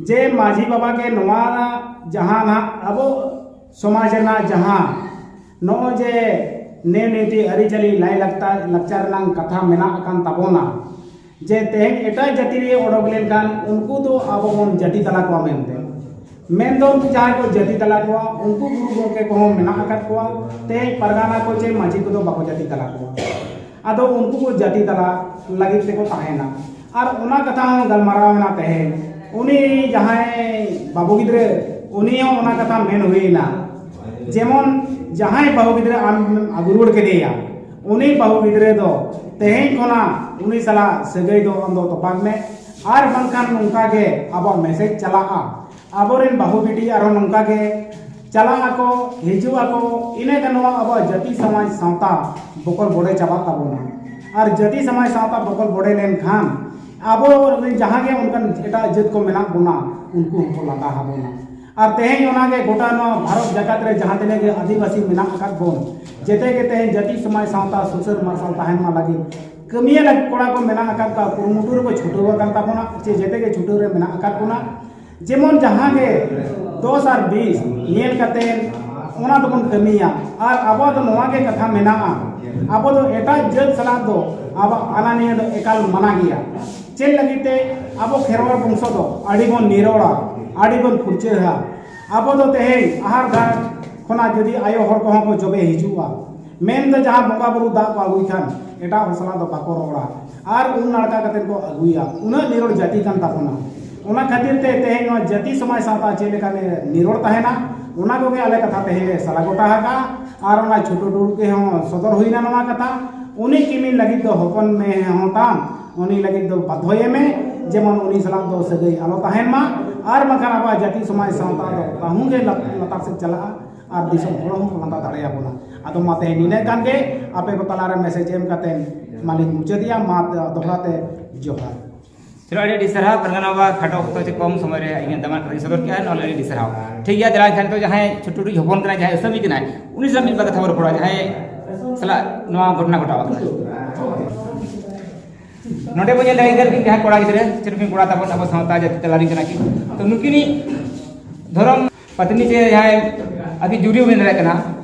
ᱡᱮ ᱢᱟᱹᱡᱷᱤ ᱵᱟᱵᱟ ᱜᱮ ᱱᱚᱣᱟ ᱡᱟᱦᱟᱸ ᱱᱟᱦᱟᱜ ᱟᱵᱚ ᱥᱚᱢᱟᱡᱽ ᱨᱮᱱᱟᱜ ᱡᱟᱦᱟᱸ ᱱᱚᱜᱼᱚᱭ ᱡᱮ ᱱᱮ ᱱᱤᱛᱤ ᱟᱹᱨᱤᱪᱟᱹᱞᱤ ᱞᱟᱭ ᱞᱟᱠᱛᱟ-, ᱞᱟᱠᱪᱟᱨ ᱨᱮᱱᱟᱜ ᱠᱟᱛᱷᱟ ᱢᱮᱱᱟᱜ ᱟᱠᱟᱱ ᱛᱟᱵᱚᱱᱟ, ᱡᱮ ᱛᱮᱦᱮᱧ ᱮᱴᱟᱜ ᱡᱟᱹᱛᱤ ᱨᱮ ᱚᱰᱚᱠ ᱞᱮᱱᱠᱷᱟᱱ ᱩᱱᱠᱩ ᱫᱚ ᱟᱵᱚ ᱵᱚᱱ ᱡᱟᱹᱛᱤ ᱛᱟᱞᱟ ᱠᱚᱣᱟ ᱢᱮᱱᱛᱮ᱾ ᱢᱮᱱᱫᱚ ᱩᱱᱠᱩ ᱡᱟᱦᱟᱸᱭ ᱠᱚ ᱡᱟᱹᱛᱤ ᱛᱟᱞᱟ ᱠᱚᱣᱟ, ᱩᱱᱠᱩ ᱜᱩᱨᱩ ᱜᱚᱢᱠᱮ ᱠᱚᱦᱚᱸ ᱢᱮᱱᱟᱜ ᱟᱠᱟᱫ ᱠᱚᱣᱟ᱾ ᱛᱮᱦᱮᱧ ᱯᱟᱨᱜᱟᱱᱟ ᱠᱚ ᱪᱮ ᱢᱟᱹᱡᱷᱤ ᱠᱚᱫᱚ ᱵᱟᱠᱚ ᱡᱟᱹᱛᱤ ᱛᱟᱞᱟ ᱠᱚᱣᱟ᱾ ᱟᱫᱚ ᱩᱱᱠᱩ ᱠᱚ ᱡᱟᱹᱛᱤ ᱛᱟᱞᱟ ᱞᱟᱹᱜᱤᱫ ᱛᱮᱠᱚ ᱛᱟᱦᱮᱱᱟ᱾ ᱟᱨ ᱚᱱᱟ ᱠᱟᱛᱷᱟ ᱦᱚᱸ ᱜᱟᱞᱢᱟᱨᱟᱣ ᱮᱱᱟ ᱛᱮᱦᱮᱧ, ᱩᱱᱤ ᱡᱟᱦᱟᱸᱭ ᱵᱟᱹᱵᱩ ᱜᱤᱫᱽᱨᱟᱹ, ᱩᱱᱤ ᱦᱚᱸ ᱚᱱᱟ ᱠᱟᱛᱷᱟ ᱢᱮᱱ ᱦᱩᱭ ᱮᱱᱟ, ᱡᱮᱢᱚᱱ ᱡᱟᱦᱟᱸᱭ ᱵᱟᱹᱦᱩ ᱜᱤᱫᱽᱨᱟᱹ ᱟᱢ ᱟᱹᱜᱩ ᱨᱩᱣᱟᱹᱲ ᱠᱮᱫᱮᱭᱟ, ᱩᱱᱤ ᱵᱟᱹᱦᱩ ᱜᱤᱫᱽᱨᱟᱹ ᱫᱚ ᱛᱮᱦᱮᱧ ᱠᱷᱚᱱᱟᱜ ᱩᱱᱤ ᱥᱟᱞᱟᱜ ᱥᱟᱹᱜᱟᱹᱭ ᱫᱚ ᱟᱢ ᱫᱚ ᱛᱚᱯᱟᱜ ᱢᱮ᱾ ᱟᱨ ᱵᱟᱝᱠᱷᱟᱱ ᱱᱚᱝᱠᱟ ᱜᱮ ᱟᱵᱚᱣᱟᱜ ᱢᱮᱥᱮᱡᱽ ᱪᱟᱞᱟᱜᱼᱟ, ᱟᱵᱚᱨᱮᱱ ᱵᱟᱹᱦᱩ ᱵᱤᱴᱤ ᱟᱨᱦᱚᱸ ᱱᱚᱝᱠᱟ ᱜᱮ ᱪᱟᱞᱟᱜ ᱟᱠᱚ, ᱦᱤᱡᱩᱜ ᱟᱠᱚ, ᱤᱱᱟᱹ ᱠᱷᱟᱱ ᱱᱚᱣᱟ ᱟᱵᱚᱣᱟᱜ ᱡᱟᱹᱛᱤ ᱥᱚᱢᱟᱡᱽ ᱥᱟᱶᱛᱟ ᱵᱚᱠᱚᱞ ᱵᱚᱰᱮ ᱪᱟᱵᱟᱜ ᱛᱟᱵᱚᱱᱟ᱾ ᱟᱨ ᱡᱟᱹᱛᱤ ᱥᱚᱢᱟᱡᱽ ᱥᱟᱶᱛᱟ ᱵᱚᱠᱚᱞ ᱵᱚᱰᱮ ᱞᱮᱱᱠᱷᱟᱱ ᱟᱵᱚ ᱨᱮᱱ ᱡᱟᱦᱟᱸ ᱜᱮ ᱚᱱᱠᱟᱱ ᱮᱴᱟᱜ ᱡᱟᱹᱛ ᱠᱚ ᱢᱮᱱᱟᱜ ᱵᱚᱱᱟ, ᱩᱱᱠᱩ ᱦᱚᱸᱠᱚ ᱞᱟᱸᱫᱟ ᱟᱵᱚᱱᱟ᱾ ᱟᱨ ᱛᱮᱦᱮᱧ ᱚᱱᱟᱜᱮ ᱜᱚᱴᱟ ᱱᱚᱣᱟ ᱵᱷᱟᱨᱚᱛ ᱡᱟᱠᱟᱛ ᱨᱮ ᱡᱟᱦᱟᱸ ᱛᱤᱱᱟᱹᱜ ᱜᱮ ᱟᱹᱫᱤᱵᱟᱹᱥᱤ ᱢᱮᱱᱟᱜ ᱟᱠᱟᱫ ᱵᱚᱱ, ᱡᱮᱛᱮ ᱜᱮ ᱛᱮᱦᱮᱧ ᱡᱟᱹᱛᱤ ᱥᱚᱢᱟᱡᱽ ᱥᱟᱶᱛᱟ ᱥᱩᱥᱟᱹᱨ ᱢᱟᱨᱥᱟᱞ ᱛᱟᱦᱮᱱ ᱢᱟ ᱞᱟᱹᱜᱤᱫ ᱠᱟᱹᱢᱤᱭᱟᱹ ᱞᱟᱹᱜᱤᱫ ᱠᱚᱲᱟ ᱠᱚ ᱢᱮᱱᱟᱜ ᱟᱠᱟᱫ ᱠᱚᱣᱟ, ᱠᱩᱨᱩᱢᱩᱴᱩ ᱨᱮᱠᱚ ᱪᱷᱩᱴᱟᱹᱣ ᱟᱠᱟᱱ ᱛᱟᱵᱚᱱᱟ, ᱪᱮ ᱡᱮᱛᱮ ᱜᱮ ᱪᱷᱩᱴᱟᱹᱣ ᱨᱮ ᱢᱮᱱᱟᱜ ᱟᱠᱟᱫ ᱵᱚᱱᱟ᱾ ᱡᱮᱢᱚᱱ ᱡᱟᱦᱟᱸ ᱜᱮ ᱫᱚᱥ ᱟᱨ ᱵᱤᱥ ᱧᱮᱞ ᱠᱟᱛᱮ ᱚᱱᱟ ᱫᱚᱵᱚᱱ ᱠᱟᱹᱢᱤᱭᱟ᱾ ᱟᱨ ᱟᱵᱚᱣᱟᱜ ᱫᱚ ᱱᱚᱣᱟ ᱜᱮ ᱠᱟᱛᱷᱟ ᱢᱮᱱᱟᱜᱼᱟ, ᱟᱵᱚ ᱫᱚ ᱮᱴᱟᱜ ᱡᱟᱹᱛ ᱥᱟᱞᱟᱜ ᱫᱚ ᱟᱵᱚ ᱟᱱᱟ ᱱᱤᱭᱟᱹ ᱫᱚ ᱮᱠᱟᱞ ᱢᱟᱱᱟ ᱜᱮᱭᱟ᱾ ᱪᱮᱫ ᱞᱟᱹᱜᱤᱫ ᱛᱮ? ᱟᱵᱚ ᱠᱷᱮᱨᱣᱟᱲ ᱵᱚᱝᱥᱚ ᱫᱚ ᱟᱹᱰᱤ ᱵᱚᱱ ᱱᱤᱨᱚᱲᱟ, ᱟᱹᱰᱤ ᱵᱚᱱ ᱯᱷᱩᱨᱪᱟᱹᱜᱼᱟ᱾ ᱟᱵᱚ ᱫᱚ ᱛᱮᱦᱮᱧ ᱟᱦᱟᱨ ᱜᱷᱟᱴ ᱠᱷᱚᱱᱟᱜ ᱡᱩᱫᱤ ᱟᱭᱳ ᱦᱚᱲ ᱠᱚᱦᱚᱸ ᱠᱚ ᱡᱚᱵᱮ ᱦᱤᱡᱩᱜᱼᱟ, ᱢᱮᱱ ᱫᱚ ᱡᱟᱦᱟᱸ ᱵᱚᱸᱜᱟ ᱵᱩᱨᱩ ᱫᱟᱜ ᱠᱚ ᱟᱹᱜᱩᱭ ᱠᱷᱟᱱ ᱮᱴᱟᱜ ᱦᱚᱲ ᱥᱟᱞᱟᱜ ᱫᱚ ᱵᱟᱠᱚ ᱨᱚᱲᱟ᱾ ᱟᱨ ᱩᱢ ᱱᱟᱲᱠᱟ ᱠᱟᱛᱮ ᱠᱚ ᱟᱹᱜᱩᱭᱟ᱾ ᱩᱱᱟᱹᱜ ᱱᱤᱨᱚᱲ ᱡᱟᱹᱛᱤ ᱠᱟᱱ ᱛᱟᱵᱚᱱᱟ᱾ ᱚᱱᱟ ᱠᱷᱟᱹᱛᱤᱨ ᱛᱮ ᱛᱮᱦᱮᱧ ᱱᱚᱣᱟ ᱡᱟᱹᱛᱤ ᱥᱚᱢᱟᱡᱽ ᱥᱟᱶᱛᱟ ᱪᱮᱫ ᱞᱮᱠᱟ ᱱᱤᱨᱚᱲ ᱛᱟᱦᱮᱱᱟ, ᱚᱱᱟ ᱠᱚᱜᱮ ᱟᱞᱮ ᱠᱟᱛᱷᱟ ᱛᱮᱦᱮᱧ ᱞᱮ ᱥᱟᱞᱟ ᱜᱚᱴᱟ ᱟᱠᱟᱫᱼᱟ᱾ ᱟᱨ ᱚᱱᱟ ᱪᱷᱳᱴᱳ ᱴᱩᱰᱩ ᱜᱮ ᱦᱚᱸ ᱥᱚᱫᱚᱨ ᱦᱩᱭᱱᱟ ᱱᱚᱣᱟ ᱠᱟᱛᱷᱟ᱾ ᱩᱱᱤ ᱠᱤᱢᱤᱱ ᱞᱟᱹᱜᱤᱫ ᱫᱚ ᱦᱚᱯᱚᱱ ᱢᱮ ᱦᱚᱸ ᱛᱟᱢ, ᱩᱱᱤ ᱞᱟᱹᱜᱤᱫ ᱫᱚ ᱵᱟᱫᱷᱚᱭᱮ ᱢᱮ, ᱡᱮᱢᱚᱱ ᱩᱱᱤ ᱥᱟᱞᱟᱜ ᱫᱚ ᱥᱟᱹᱜᱟᱹᱭ ᱟᱞᱚ ᱛᱟᱦᱮᱱ ᱢᱟ᱾ ᱟᱨ ᱵᱟᱝᱠᱷᱟᱱ ᱟᱵᱚᱣᱟᱜ ᱡᱟᱹᱛᱤ ᱥᱚᱢᱟᱡᱽ ᱥᱟᱶᱛᱟ ᱫᱚ ᱛᱟᱹᱦᱩ ᱜᱮ ᱞᱟᱛ-, ᱞᱟᱛᱟᱨ ᱥᱮᱫ ᱪᱟᱞᱟᱜᱼᱟ᱾ ᱟᱨ ᱫᱤᱥᱚᱢ ᱦᱚᱲ ᱦᱚᱸ ᱞᱟᱸᱫᱟ ᱫᱟᱲᱮᱭᱟᱵᱚᱱᱟ᱾ ᱟᱫᱚ ᱢᱟ ᱛᱮᱦᱮᱧ ᱱᱤᱱᱟᱹᱜ ᱜᱟᱱ ᱜᱮ ᱟᱯᱮ ᱠᱚ ᱛᱟᱞᱟᱨᱮ ᱢᱮᱥᱮᱡᱽ ᱮᱢ ᱠᱟᱛᱮ ᱢᱟᱞᱤᱧ ᱢᱩᱪᱟᱹᱫᱮᱜᱼᱟ᱾ ᱢᱟ ᱫᱚᱦᱲᱟ ᱛᱮ ᱡᱚᱦᱟᱨ᱾ ᱪᱚᱞᱚ, ᱟᱹᱰᱤ ᱟᱹᱰᱤ ᱥᱟᱨᱦᱟᱣ᱾ ᱯᱟᱨᱜᱟᱱᱟ ᱵᱟᱵᱟ ᱠᱷᱟᱴᱚ ᱚᱠᱛᱚ ᱪᱮ ᱠᱚᱢ ᱥᱚᱢᱚᱭ ᱨᱮ ᱤᱧᱟᱹᱜ ᱫᱟᱢᱟᱱ ᱠᱟᱛᱷᱟᱧ ᱥᱚᱫᱚᱨ ᱠᱮᱜᱼᱟ, ᱱᱚᱣᱟ ᱞᱟᱹᱜᱤᱫ ᱟᱹᱰᱤ ᱥᱟᱨᱦᱟᱣ᱾ ᱴᱷᱤᱠ ᱜᱮᱭᱟ, ᱫᱮᱞᱟ ᱮᱱᱠᱷᱟᱱ ᱱᱤᱛᱚᱜ ᱡᱟᱦᱟᱸᱭ ᱪᱷᱳᱴᱳ ᱴᱩᱰᱩ ᱦᱚᱯᱚᱱ ᱠᱟᱱᱟᱭ, ᱡᱟᱦᱟᱸᱭ ᱟᱹᱥᱟᱹᱢᱤ ᱠᱟᱱᱟᱭ, ᱩᱱᱤ ᱥᱟᱞᱟᱜ ᱢᱤᱫ ᱵᱟᱨ ᱠᱟᱛᱷᱟ ᱵᱚᱱ ᱨᱚᱯᱚᱲᱟ, ᱡᱟᱦᱟᱸᱭ ᱥᱟᱞᱟᱜ ᱱᱚᱣᱟ ᱜᱷᱚᱴᱚᱱᱟ ᱜᱷᱚᱴᱟᱣ ᱟᱠᱟᱱᱟ᱾ ᱱᱚᱰᱮ ᱵᱚᱱ ᱧᱮᱞ ᱫᱟᱲᱮᱭᱟᱜ ᱠᱟᱱᱟ, ᱡᱟᱦᱟᱸᱭ ᱠᱚᱲᱟ ᱜᱤᱫᱽᱨᱟᱹ, ᱪᱮ ᱱᱩᱠᱤᱱ ᱠᱚᱲᱟ ᱛᱟᱵᱚᱱ, ᱟᱵᱚ ᱥᱟᱶᱛᱟ ᱡᱟᱹᱛᱤ ᱛᱟᱞᱟ ᱨᱮᱱ ᱠᱟᱱᱟ ᱠᱤᱱ᱾ ᱛᱚ ᱱᱩᱠᱤᱱᱤᱡ ᱫᱷᱚᱨᱚᱢ ᱯᱟᱛᱱᱤ ᱪᱮ ᱡᱟᱦᱟᱸᱭ ᱟᱹᱠᱤᱱ ᱡᱩᱨᱤ ᱦᱚᱸ ᱢᱮᱱ ᱫᱟᱲᱮᱭᱟᱜ ᱠᱟᱱᱟ,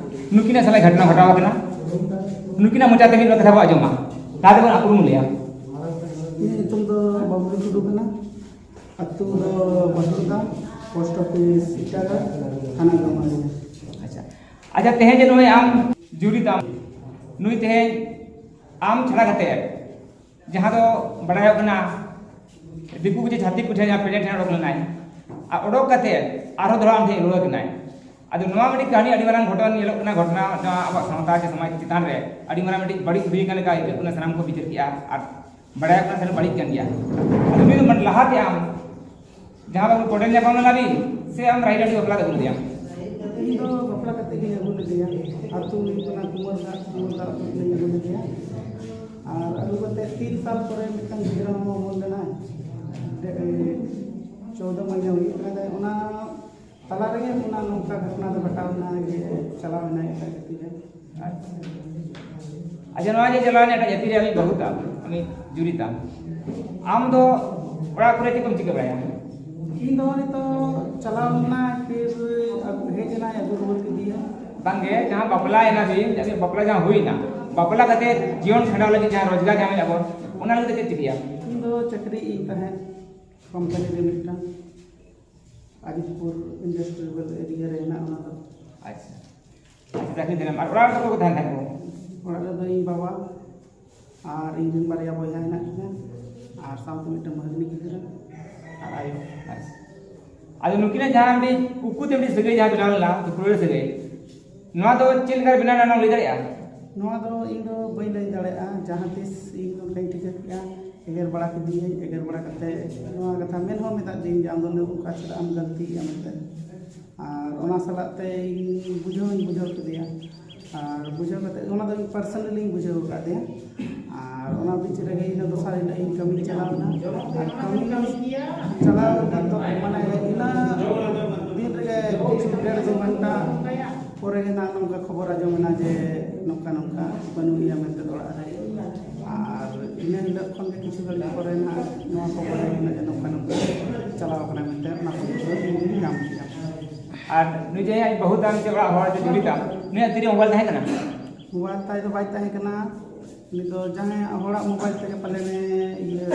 ᱱᱩᱠᱤᱱᱟᱜ ᱥᱟᱞᱟᱜ ᱜᱷᱚᱴᱚᱱᱟ ᱜᱷᱚᱴᱟᱣ ᱟᱠᱟᱱᱟ᱾ ᱱᱩᱠᱤᱱᱟᱜ ᱢᱚᱪᱟ ᱛᱮ ᱢᱤᱫ ᱵᱟᱨ ᱠᱟᱛᱷᱟ ᱵᱚᱱ ᱟᱸᱡᱚᱢᱟ, ᱛᱟᱦᱞᱮ ᱵᱚᱱ ᱩᱯᱨᱩᱢ ᱞᱮᱭᱟ᱾ ᱤᱧᱟᱹᱜ ᱧᱩᱛᱩᱢ ᱫᱚ ᱵᱟᱵᱞᱩ ᱴᱩᱰᱩ ᱠᱟᱱᱟ᱾ ᱟᱹᱛᱩ ᱫᱚ ᱵᱟᱹᱴᱩᱨᱫᱟ, ᱯᱳᱥᱴ ᱚᱯᱷᱤᱥ ᱤᱴᱟᱜᱟᱲ, ᱛᱷᱟᱱᱟ ᱜᱟᱢᱟᱨᱤᱭᱟ᱾ ᱟᱪᱪᱷᱟ, ᱟᱪᱪᱷᱟ, ᱛᱮᱦᱮᱧ ᱡᱮ ᱱᱚᱜᱼᱚᱭ ᱟᱢ ᱡᱩᱨᱤ ᱛᱟᱢ, ᱱᱩᱭ ᱛᱮᱦᱮᱧ ᱟᱢ ᱪᱷᱟᱲᱟ ᱠᱟᱛᱮ ᱡᱟᱦᱟᱸ ᱫᱚ ᱵᱟᱲᱟᱭᱚᱜ ᱠᱟᱱᱟ ᱫᱤᱠᱩ ᱠᱚ ᱪᱮ ᱪᱷᱟᱹᱛᱤᱠ ᱠᱚ ᱴᱷᱮᱱ ᱡᱟᱦᱟᱸ ᱯᱮᱸᱰᱮ ᱴᱷᱮᱱ ᱚᱰᱚᱠ ᱞᱮᱱᱟᱭ, ᱟᱨ ᱚᱰᱚᱠ ᱠᱟᱛᱮ ᱟᱨᱦᱚᱸ ᱫᱚᱦᱲᱟ ᱟᱢ ᱴᱷᱮᱱ ᱨᱩᱣᱟᱹᱲ ᱠᱟᱱᱟᱭ᱾ ᱟᱫᱚ ᱱᱚᱣᱟ ᱢᱤᱫᱴᱤᱡ ᱠᱟᱹᱦᱱᱤ ᱟᱹᱰᱤ ᱢᱟᱨᱟᱝ ᱜᱷᱚᱴᱚᱱ ᱧᱮᱞᱚᱜ ᱠᱟᱱᱟ, ᱜᱷᱚᱴᱚᱱᱟ ᱱᱚᱣᱟ ᱟᱵᱚᱣᱟᱜ ᱥᱟᱶᱛᱟ ᱪᱮ ᱥᱚᱢᱟᱡᱽ ᱪᱮᱛᱟᱱ ᱨᱮ ᱟᱹᱰᱤ ᱢᱟᱨᱟᱝ ᱢᱤᱫᱴᱤᱡ ᱵᱟᱹᱲᱤᱡ ᱦᱩᱭ ᱟᱠᱟᱱ ᱞᱮᱠᱟ ᱟᱹᱭᱠᱟᱹᱜ ᱠᱟᱱᱟ, ᱥᱟᱱᱟᱢ ᱠᱚ ᱵᱤᱪᱟᱹᱨ ᱠᱮᱜᱼᱟ ᱟᱨ ᱵᱟᱲᱟᱭᱚᱜ ᱠᱟᱱᱟ ᱥᱟᱹᱨᱤ ᱵᱟᱹᱲᱤᱡ ᱠᱟᱱ ᱜᱮᱭᱟ᱾ ᱟᱫᱚ ᱩᱱᱤ ᱫᱚ ᱢᱟᱱᱮ ᱞᱟᱦᱟᱛᱮ ᱟᱢ ᱡᱟᱦᱟᱸ ᱫᱚ ᱠᱚᱸᱰᱮᱞ ᱧᱟᱯᱟᱢ ᱞᱮᱱᱟ ᱵᱤᱱ ᱥᱮ ᱟᱢ ᱨᱟᱭᱨᱤᱛᱤ ᱵᱟᱯᱞᱟ ᱛᱮ ᱟᱹᱜᱩ ᱞᱮᱫᱮᱭᱟᱢ? ᱤᱧ ᱫᱚ ᱵᱟᱯᱞᱟ ᱠᱟᱛᱮ ᱜᱤᱧ ᱟᱹᱜᱩ ᱞᱮᱫᱮᱭᱟ᱾ ᱟᱹᱛᱩ ᱦᱩᱭᱩᱜ ᱠᱟᱱᱟ ᱠᱩᱢᱟᱨ ᱫᱟᱜ, ᱠᱩᱢᱟᱨ ᱫᱟᱜ ᱟᱹᱛᱩ ᱛᱮᱧ ᱟᱹᱜᱩ ᱞᱮᱫᱮᱭᱟ᱾ ᱟᱨ ᱟᱹᱜᱩ ᱠᱟᱛᱮ ᱛᱤᱱ ᱥᱟᱞ ᱯᱚᱨᱮ ᱢᱤᱫᱴᱟᱝ ᱜᱤᱫᱽᱨᱟᱹ ᱦᱚᱸ ᱚᱢᱚᱱ ᱞᱮᱱᱟᱭ᱾ ᱪᱳᱫᱫᱳ ᱢᱟᱹᱦᱱᱟᱹ ᱦᱩᱭᱩᱜ ᱠᱟᱱᱟ᱾ ᱚᱱᱟ ᱛᱟᱞᱟ ᱨᱮᱜᱮ ᱚᱱᱟ ᱱᱚᱝᱠᱟ ᱜᱷᱚᱴᱚᱱᱟ ᱫᱚ ᱜᱷᱚᱴᱟᱣ ᱮᱱᱟ ᱡᱮ ᱪᱟᱞᱟᱣ ᱮᱱᱟᱭ ᱮᱴᱟᱜ ᱡᱟᱹᱛᱤ ᱨᱮ᱾ ᱟᱪᱪᱷᱟ, ᱟᱪᱪᱷᱟ, ᱱᱚᱣᱟ ᱡᱮ ᱪᱟᱞᱟᱣ ᱮᱱᱟ ᱮᱴᱟᱜ ᱡᱟᱹᱛᱤ ᱨᱮ ᱟᱢᱤᱡ ᱵᱟᱹᱦᱩ ᱛᱟᱢ, ᱟᱢᱤᱡ ᱡᱩᱨᱤ ᱛᱟᱢ, ᱟᱢ ᱫᱚ ᱚᱲᱟᱜ ᱠᱚᱨᱮ ᱪᱮᱫ ᱠᱚᱢ ᱪᱤᱠᱟᱹ ᱵᱟᱲᱟᱭᱟ? ᱤᱧ ᱫᱚ ᱱᱤᱛᱚᱜ ᱪᱟᱞᱟᱣ ᱞᱮᱱᱟᱭ, ᱯᱷᱤᱨ ᱟᱹᱜᱩ, ᱦᱮᱡ ᱮᱱᱟᱭ, ᱟᱹᱜᱩ ᱨᱩᱣᱟᱹᱲ ᱠᱮᱫᱮᱭᱟ᱾ ᱵᱟᱝᱜᱮ, ᱡᱟᱦᱟᱸ ᱵᱟᱯᱞᱟ ᱮᱱᱟ ᱵᱤᱱ, ᱡᱟᱦᱟᱸ ᱵᱟᱯᱞᱟ ᱡᱟᱦᱟᱸ ᱦᱩᱭᱱᱟ, ᱵᱟᱯᱞᱟ ᱠᱟᱛᱮ ᱡᱤᱭᱚᱱ ᱠᱷᱟᱸᱰᱟᱣ ᱞᱟᱹᱜᱤᱫ ᱡᱟᱦᱟᱸ ᱨᱳᱡᱽᱜᱟᱨ ᱡᱟᱦᱟᱸ ᱢᱮᱱᱟᱜ ᱵᱚᱱ, ᱚᱱᱟ ᱞᱟᱹᱜᱤᱫ ᱛᱮ ᱪᱮᱫ ᱪᱤᱠᱟᱹᱭᱟ? ᱤᱧ ᱫᱚ ᱪᱟᱹᱠᱨᱤ ᱤᱧ ᱛᱟᱦᱮᱸᱫ ᱠᱳᱢᱯᱟᱱᱤ ᱨᱮ ᱢᱤᱫᱴᱟᱝ᱾ ᱟᱡᱤᱛᱯᱩᱨ ᱤᱱᱰᱟᱥᱴᱨᱤᱭᱟᱞ ᱮᱨᱤᱭᱟ ᱨᱮ ᱦᱮᱱᱟᱜ ᱚᱱᱟ ᱫᱚ᱾ ᱟᱪᱪᱷᱟ, ᱟᱪᱪᱷᱟ, ᱪᱟᱹᱠᱨᱤ ᱫᱷᱚᱨᱚᱢ᱾ ᱟᱨ ᱚᱲᱟᱜ ᱨᱮᱫᱚ ᱚᱠᱚᱭ ᱠᱚ ᱛᱟᱦᱮᱱ ᱛᱟᱦᱮᱸᱫ ᱠᱚ? ᱚᱲᱟᱜ ᱨᱮᱫᱚ ᱤᱧ ᱵᱟᱵᱟ ᱟᱨ ᱤᱧ ᱨᱮᱱ ᱵᱟᱨᱭᱟ ᱵᱚᱭᱦᱟ ᱦᱮᱱᱟᱜ ᱠᱤᱱᱟ, ᱟᱨ ᱥᱟᱶᱛᱮ ᱢᱤᱫᱴᱟᱝ ᱵᱷᱟᱹᱜᱽᱱᱤ ᱜᱤᱫᱽᱨᱟᱹ ᱟᱨ ᱟᱭᱳ᱾ ᱟᱪᱪᱷᱟ, ᱟᱫᱚ ᱱᱩᱠᱤᱱᱟᱜ ᱡᱟᱦᱟᱸ ᱢᱤᱫᱴᱤᱡ ᱩᱠᱩ ᱛᱮ ᱢᱤᱫᱴᱤᱡ ᱥᱟᱹᱜᱟᱹᱭ ᱡᱟᱦᱟᱸ ᱵᱮᱱᱟᱣ ᱞᱮᱱᱟ, ᱫᱩᱯᱲᱩᱵ ᱥᱟᱹᱜᱟᱹᱭ, ᱱᱚᱣᱟ ᱫᱚ ᱪᱮᱫ ᱞᱮᱠᱟ ᱵᱮᱱᱟᱣ ᱞᱮᱱᱟ, ᱚᱱᱟᱢ ᱞᱟᱹᱭ ᱫᱟᱲᱮᱭᱟᱜᱼᱟ? ᱱᱚᱣᱟ ᱫᱚ ᱤᱧ ᱫᱚ ᱵᱟᱹᱧ ᱞᱟᱹᱭ ᱫᱟᱲᱮᱭᱟᱜᱼᱟ᱾ ᱡᱟᱦᱟᱸ ᱛᱤᱥ ᱤᱧ ᱱᱚᱝᱠᱟᱧ ᱴᱷᱤᱠᱟᱹ ᱠᱮᱜᱼᱟ, ᱮᱜᱮᱨ ᱵᱟᱲᱟ ᱠᱮᱫᱤᱧᱟᱹᱧ, ᱮᱜᱮᱨ ᱵᱟᱲᱟ ᱠᱟᱛᱮ ᱱᱚᱣᱟ ᱠᱟᱛᱷᱟ ᱢᱮᱱ ᱦᱚᱸ ᱢᱮᱛᱟᱫᱤᱧ ᱡᱮ ᱟᱢ ᱫᱚ ᱱᱚᱝᱠᱟ ᱪᱮᱫᱟᱜ ᱮᱢ ᱜᱟᱹᱞᱛᱤᱭᱮᱜᱼᱟ ᱢᱮᱱᱛᱮ᱾ ᱟᱨ ᱚᱱᱟ ᱥᱟᱞᱟᱜ ᱛᱮ ᱤᱧ ᱵᱩᱡᱷᱟᱹᱣ ᱦᱚᱸᱧ ᱵᱩᱡᱷᱟᱹᱣ ᱠᱮᱫᱮᱭᱟ᱾ ᱟᱨ ᱵᱩᱡᱷᱟᱹᱣ ᱠᱟᱛᱮ ᱚᱱᱟ ᱫᱚ ᱤᱧ ᱯᱟᱨᱥᱚᱱᱟᱞᱤᱧ ᱵᱩᱡᱷᱟᱹᱣ ᱟᱠᱟᱫᱮᱭᱟ᱾ ᱟᱨ ᱚᱱᱟ ᱵᱤᱪ ᱨᱮᱜᱮ ᱤᱧ ᱫᱚ ᱫᱚᱥᱟᱨ ᱦᱤᱞᱳᱜ ᱤᱧ ᱠᱟᱹᱢᱤᱧ ᱪᱟᱞᱟᱣ ᱮᱱᱟ᱾ ᱟᱨ ᱠᱟᱹᱢᱤ ᱪᱟᱞᱟᱣ ᱠᱟᱛᱮ ᱢᱟᱱᱮ ᱤᱱᱟᱹ ᱫᱤᱱ ᱨᱮᱜᱮ ᱠᱤᱪᱷᱩ ᱰᱮᱲ ᱫᱩ ᱜᱷᱚᱱᱴᱟ ᱯᱚᱨᱮ ᱜᱮ ᱱᱟᱜ ᱱᱚᱝᱠᱟ ᱠᱷᱚᱵᱚᱨ ᱟᱸᱡᱚᱢ ᱮᱱᱟ ᱡᱮ ᱱᱚᱝᱠᱟ ᱱᱚᱝᱠᱟ ᱵᱟᱹᱱᱩᱜ ᱮᱭᱟ ᱢᱮᱱᱛᱮ ᱚᱲᱟᱜ ᱨᱮ᱾ ᱟᱨ ᱤᱱᱟᱹ ᱦᱤᱞᱳᱜ ᱠᱷᱚᱱ ᱜᱮ ᱠᱤᱪᱷᱩ ᱜᱷᱟᱹᱲᱤᱡ ᱯᱚᱨᱮ ᱱᱟᱜ ᱱᱚᱣᱟ ᱠᱷᱚᱵᱚᱨ ᱦᱮᱡ ᱮᱱᱟ ᱡᱮ ᱱᱚᱝᱠᱟ ᱱᱚᱝᱠᱟ ᱪᱟᱞᱟᱣ ᱠᱟᱱᱟ ᱢᱮᱱᱛᱮ, ᱚᱱᱟ ᱠᱷᱚᱵᱚᱨ ᱫᱚ ᱤᱧ ᱫᱚᱧ ᱧᱟᱢ ᱠᱮᱫᱟ᱾ ᱟᱨ ᱱᱩᱭ ᱡᱮ ᱟᱡ ᱵᱟᱹᱦᱩ ᱛᱟᱢ ᱥᱮ ᱚᱲᱟᱜ ᱦᱚᱲ ᱥᱮ ᱡᱩᱨᱤ ᱛᱟᱢ, ᱱᱩᱭᱟᱜ ᱛᱤᱨᱮ ᱢᱳᱵᱟᱭᱤᱞ ᱛᱟᱦᱮᱸ ᱠᱟᱱᱟ? ᱢᱳᱵᱟᱭᱤᱞ ᱛᱟᱭ ᱫᱚ ᱵᱟᱭ ᱛᱟᱦᱮᱸ ᱠᱟᱱᱟ᱾ ᱩᱱᱤ ᱫᱚ ᱡᱟᱦᱟᱸᱭ ᱦᱚᱲᱟᱜ ᱢᱳᱵᱟᱭᱤᱞ ᱛᱮᱜᱮ ᱯᱟᱞᱮᱱ ᱤᱭᱟᱹ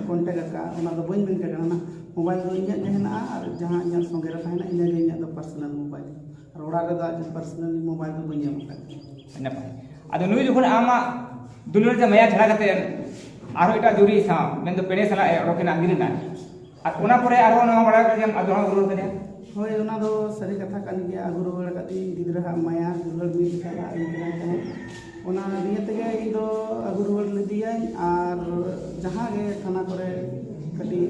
ᱠᱚᱱᱴᱮᱠᱴ ᱟᱠᱟᱫᱼᱟ, ᱚᱱᱟ ᱫᱚ ᱵᱟᱹᱧ ᱢᱮᱱ ᱫᱟᱲᱮᱭᱟᱜ ᱠᱟᱱᱟ᱾ ᱢᱳᱵᱟᱭᱤᱞ ᱫᱚ ᱤᱧᱟᱹᱜ ᱜᱮ ᱦᱮᱱᱟᱜᱼᱟ, ᱟᱨ ᱡᱟᱦᱟᱸ ᱤᱧᱟᱹᱜ ᱥᱚᱸᱜᱮ ᱨᱮ ᱛᱟᱦᱮᱱᱟ, ᱤᱱᱟᱹᱜᱮ ᱤᱧᱟᱹᱜ ᱫᱚ ᱯᱟᱨᱥᱚᱱᱟᱞ ᱢᱳᱵᱟᱭᱤᱞ᱾ ᱟᱨ ᱚᱲᱟᱜ ᱨᱮᱫᱚ ᱟᱡ ᱯᱟᱨᱥᱚᱱᱟᱞ ᱢᱳᱵᱟᱭᱤᱞ ᱫᱚ ᱵᱟᱹᱧ ᱮᱢ ᱟᱠᱟᱫ ᱛᱟᱭᱟ᱾ ᱱᱟᱯᱟᱭ᱾ ᱟᱫᱚ ᱱᱩᱭ ᱡᱚᱠᱷᱚᱱ ᱟᱢᱟᱜ ᱫᱩᱞᱟᱹᱲ ᱨᱮ ᱢᱟᱭᱟ ᱪᱷᱟᱲᱟ ᱠᱟᱛᱮ ᱟᱨᱦᱚᱸ ᱮᱴᱟᱜ ᱡᱩᱨᱤ ᱥᱟᱶ, ᱢᱮᱱᱫᱚ ᱯᱮᱲᱮ ᱥᱟᱞᱟᱜ ᱮ ᱚᱰᱚᱠᱮᱱᱟ ᱟᱸᱜᱤᱨ ᱮᱱᱟ, ᱟᱨ ᱚᱱᱟ ᱯᱚᱨᱮ ᱟᱨᱦᱚᱸ ᱱᱚᱣᱟ ᱵᱟᱲᱟᱭ ᱠᱟᱛᱮ ᱟᱢ ᱟᱫᱚ ᱦᱚᱸ ᱨᱩᱣᱟᱹᱲ ᱠᱟᱫᱮᱭᱟ? ᱦᱳᱭ, ᱚᱱᱟ ᱫᱚ ᱥᱟᱹᱨᱤ ᱠᱟᱛᱷᱟ ᱠᱟᱱ ᱜᱮᱭᱟ᱾ ᱟᱹᱜᱩ ᱨᱩᱣᱟᱹᱲ ᱟᱠᱟᱫ ᱛᱤᱧ ᱜᱤᱫᱽᱨᱟᱹ ᱦᱟᱜ ᱢᱟᱭᱟ ᱫᱩᱞᱟᱹᱲ ᱢᱤᱫ ᱞᱮᱠᱟ ᱦᱟᱜ ᱤᱧ ᱠᱟᱱᱟᱭ ᱛᱟᱦᱮᱸᱫ᱾ ᱚᱱᱟ ᱱᱤᱭᱟᱹ ᱛᱮᱜᱮ ᱤᱧ ᱫᱚ ᱟᱹᱜᱩ ᱨᱩᱣᱟᱹᱲ ᱞᱮᱫᱮᱭᱟᱹᱧ, ᱟᱨ ᱡᱟᱦᱟᱸ ᱜᱮ ᱛᱷᱟᱱᱟ ᱠᱚᱨᱮ ᱠᱟᱹᱴᱤᱡ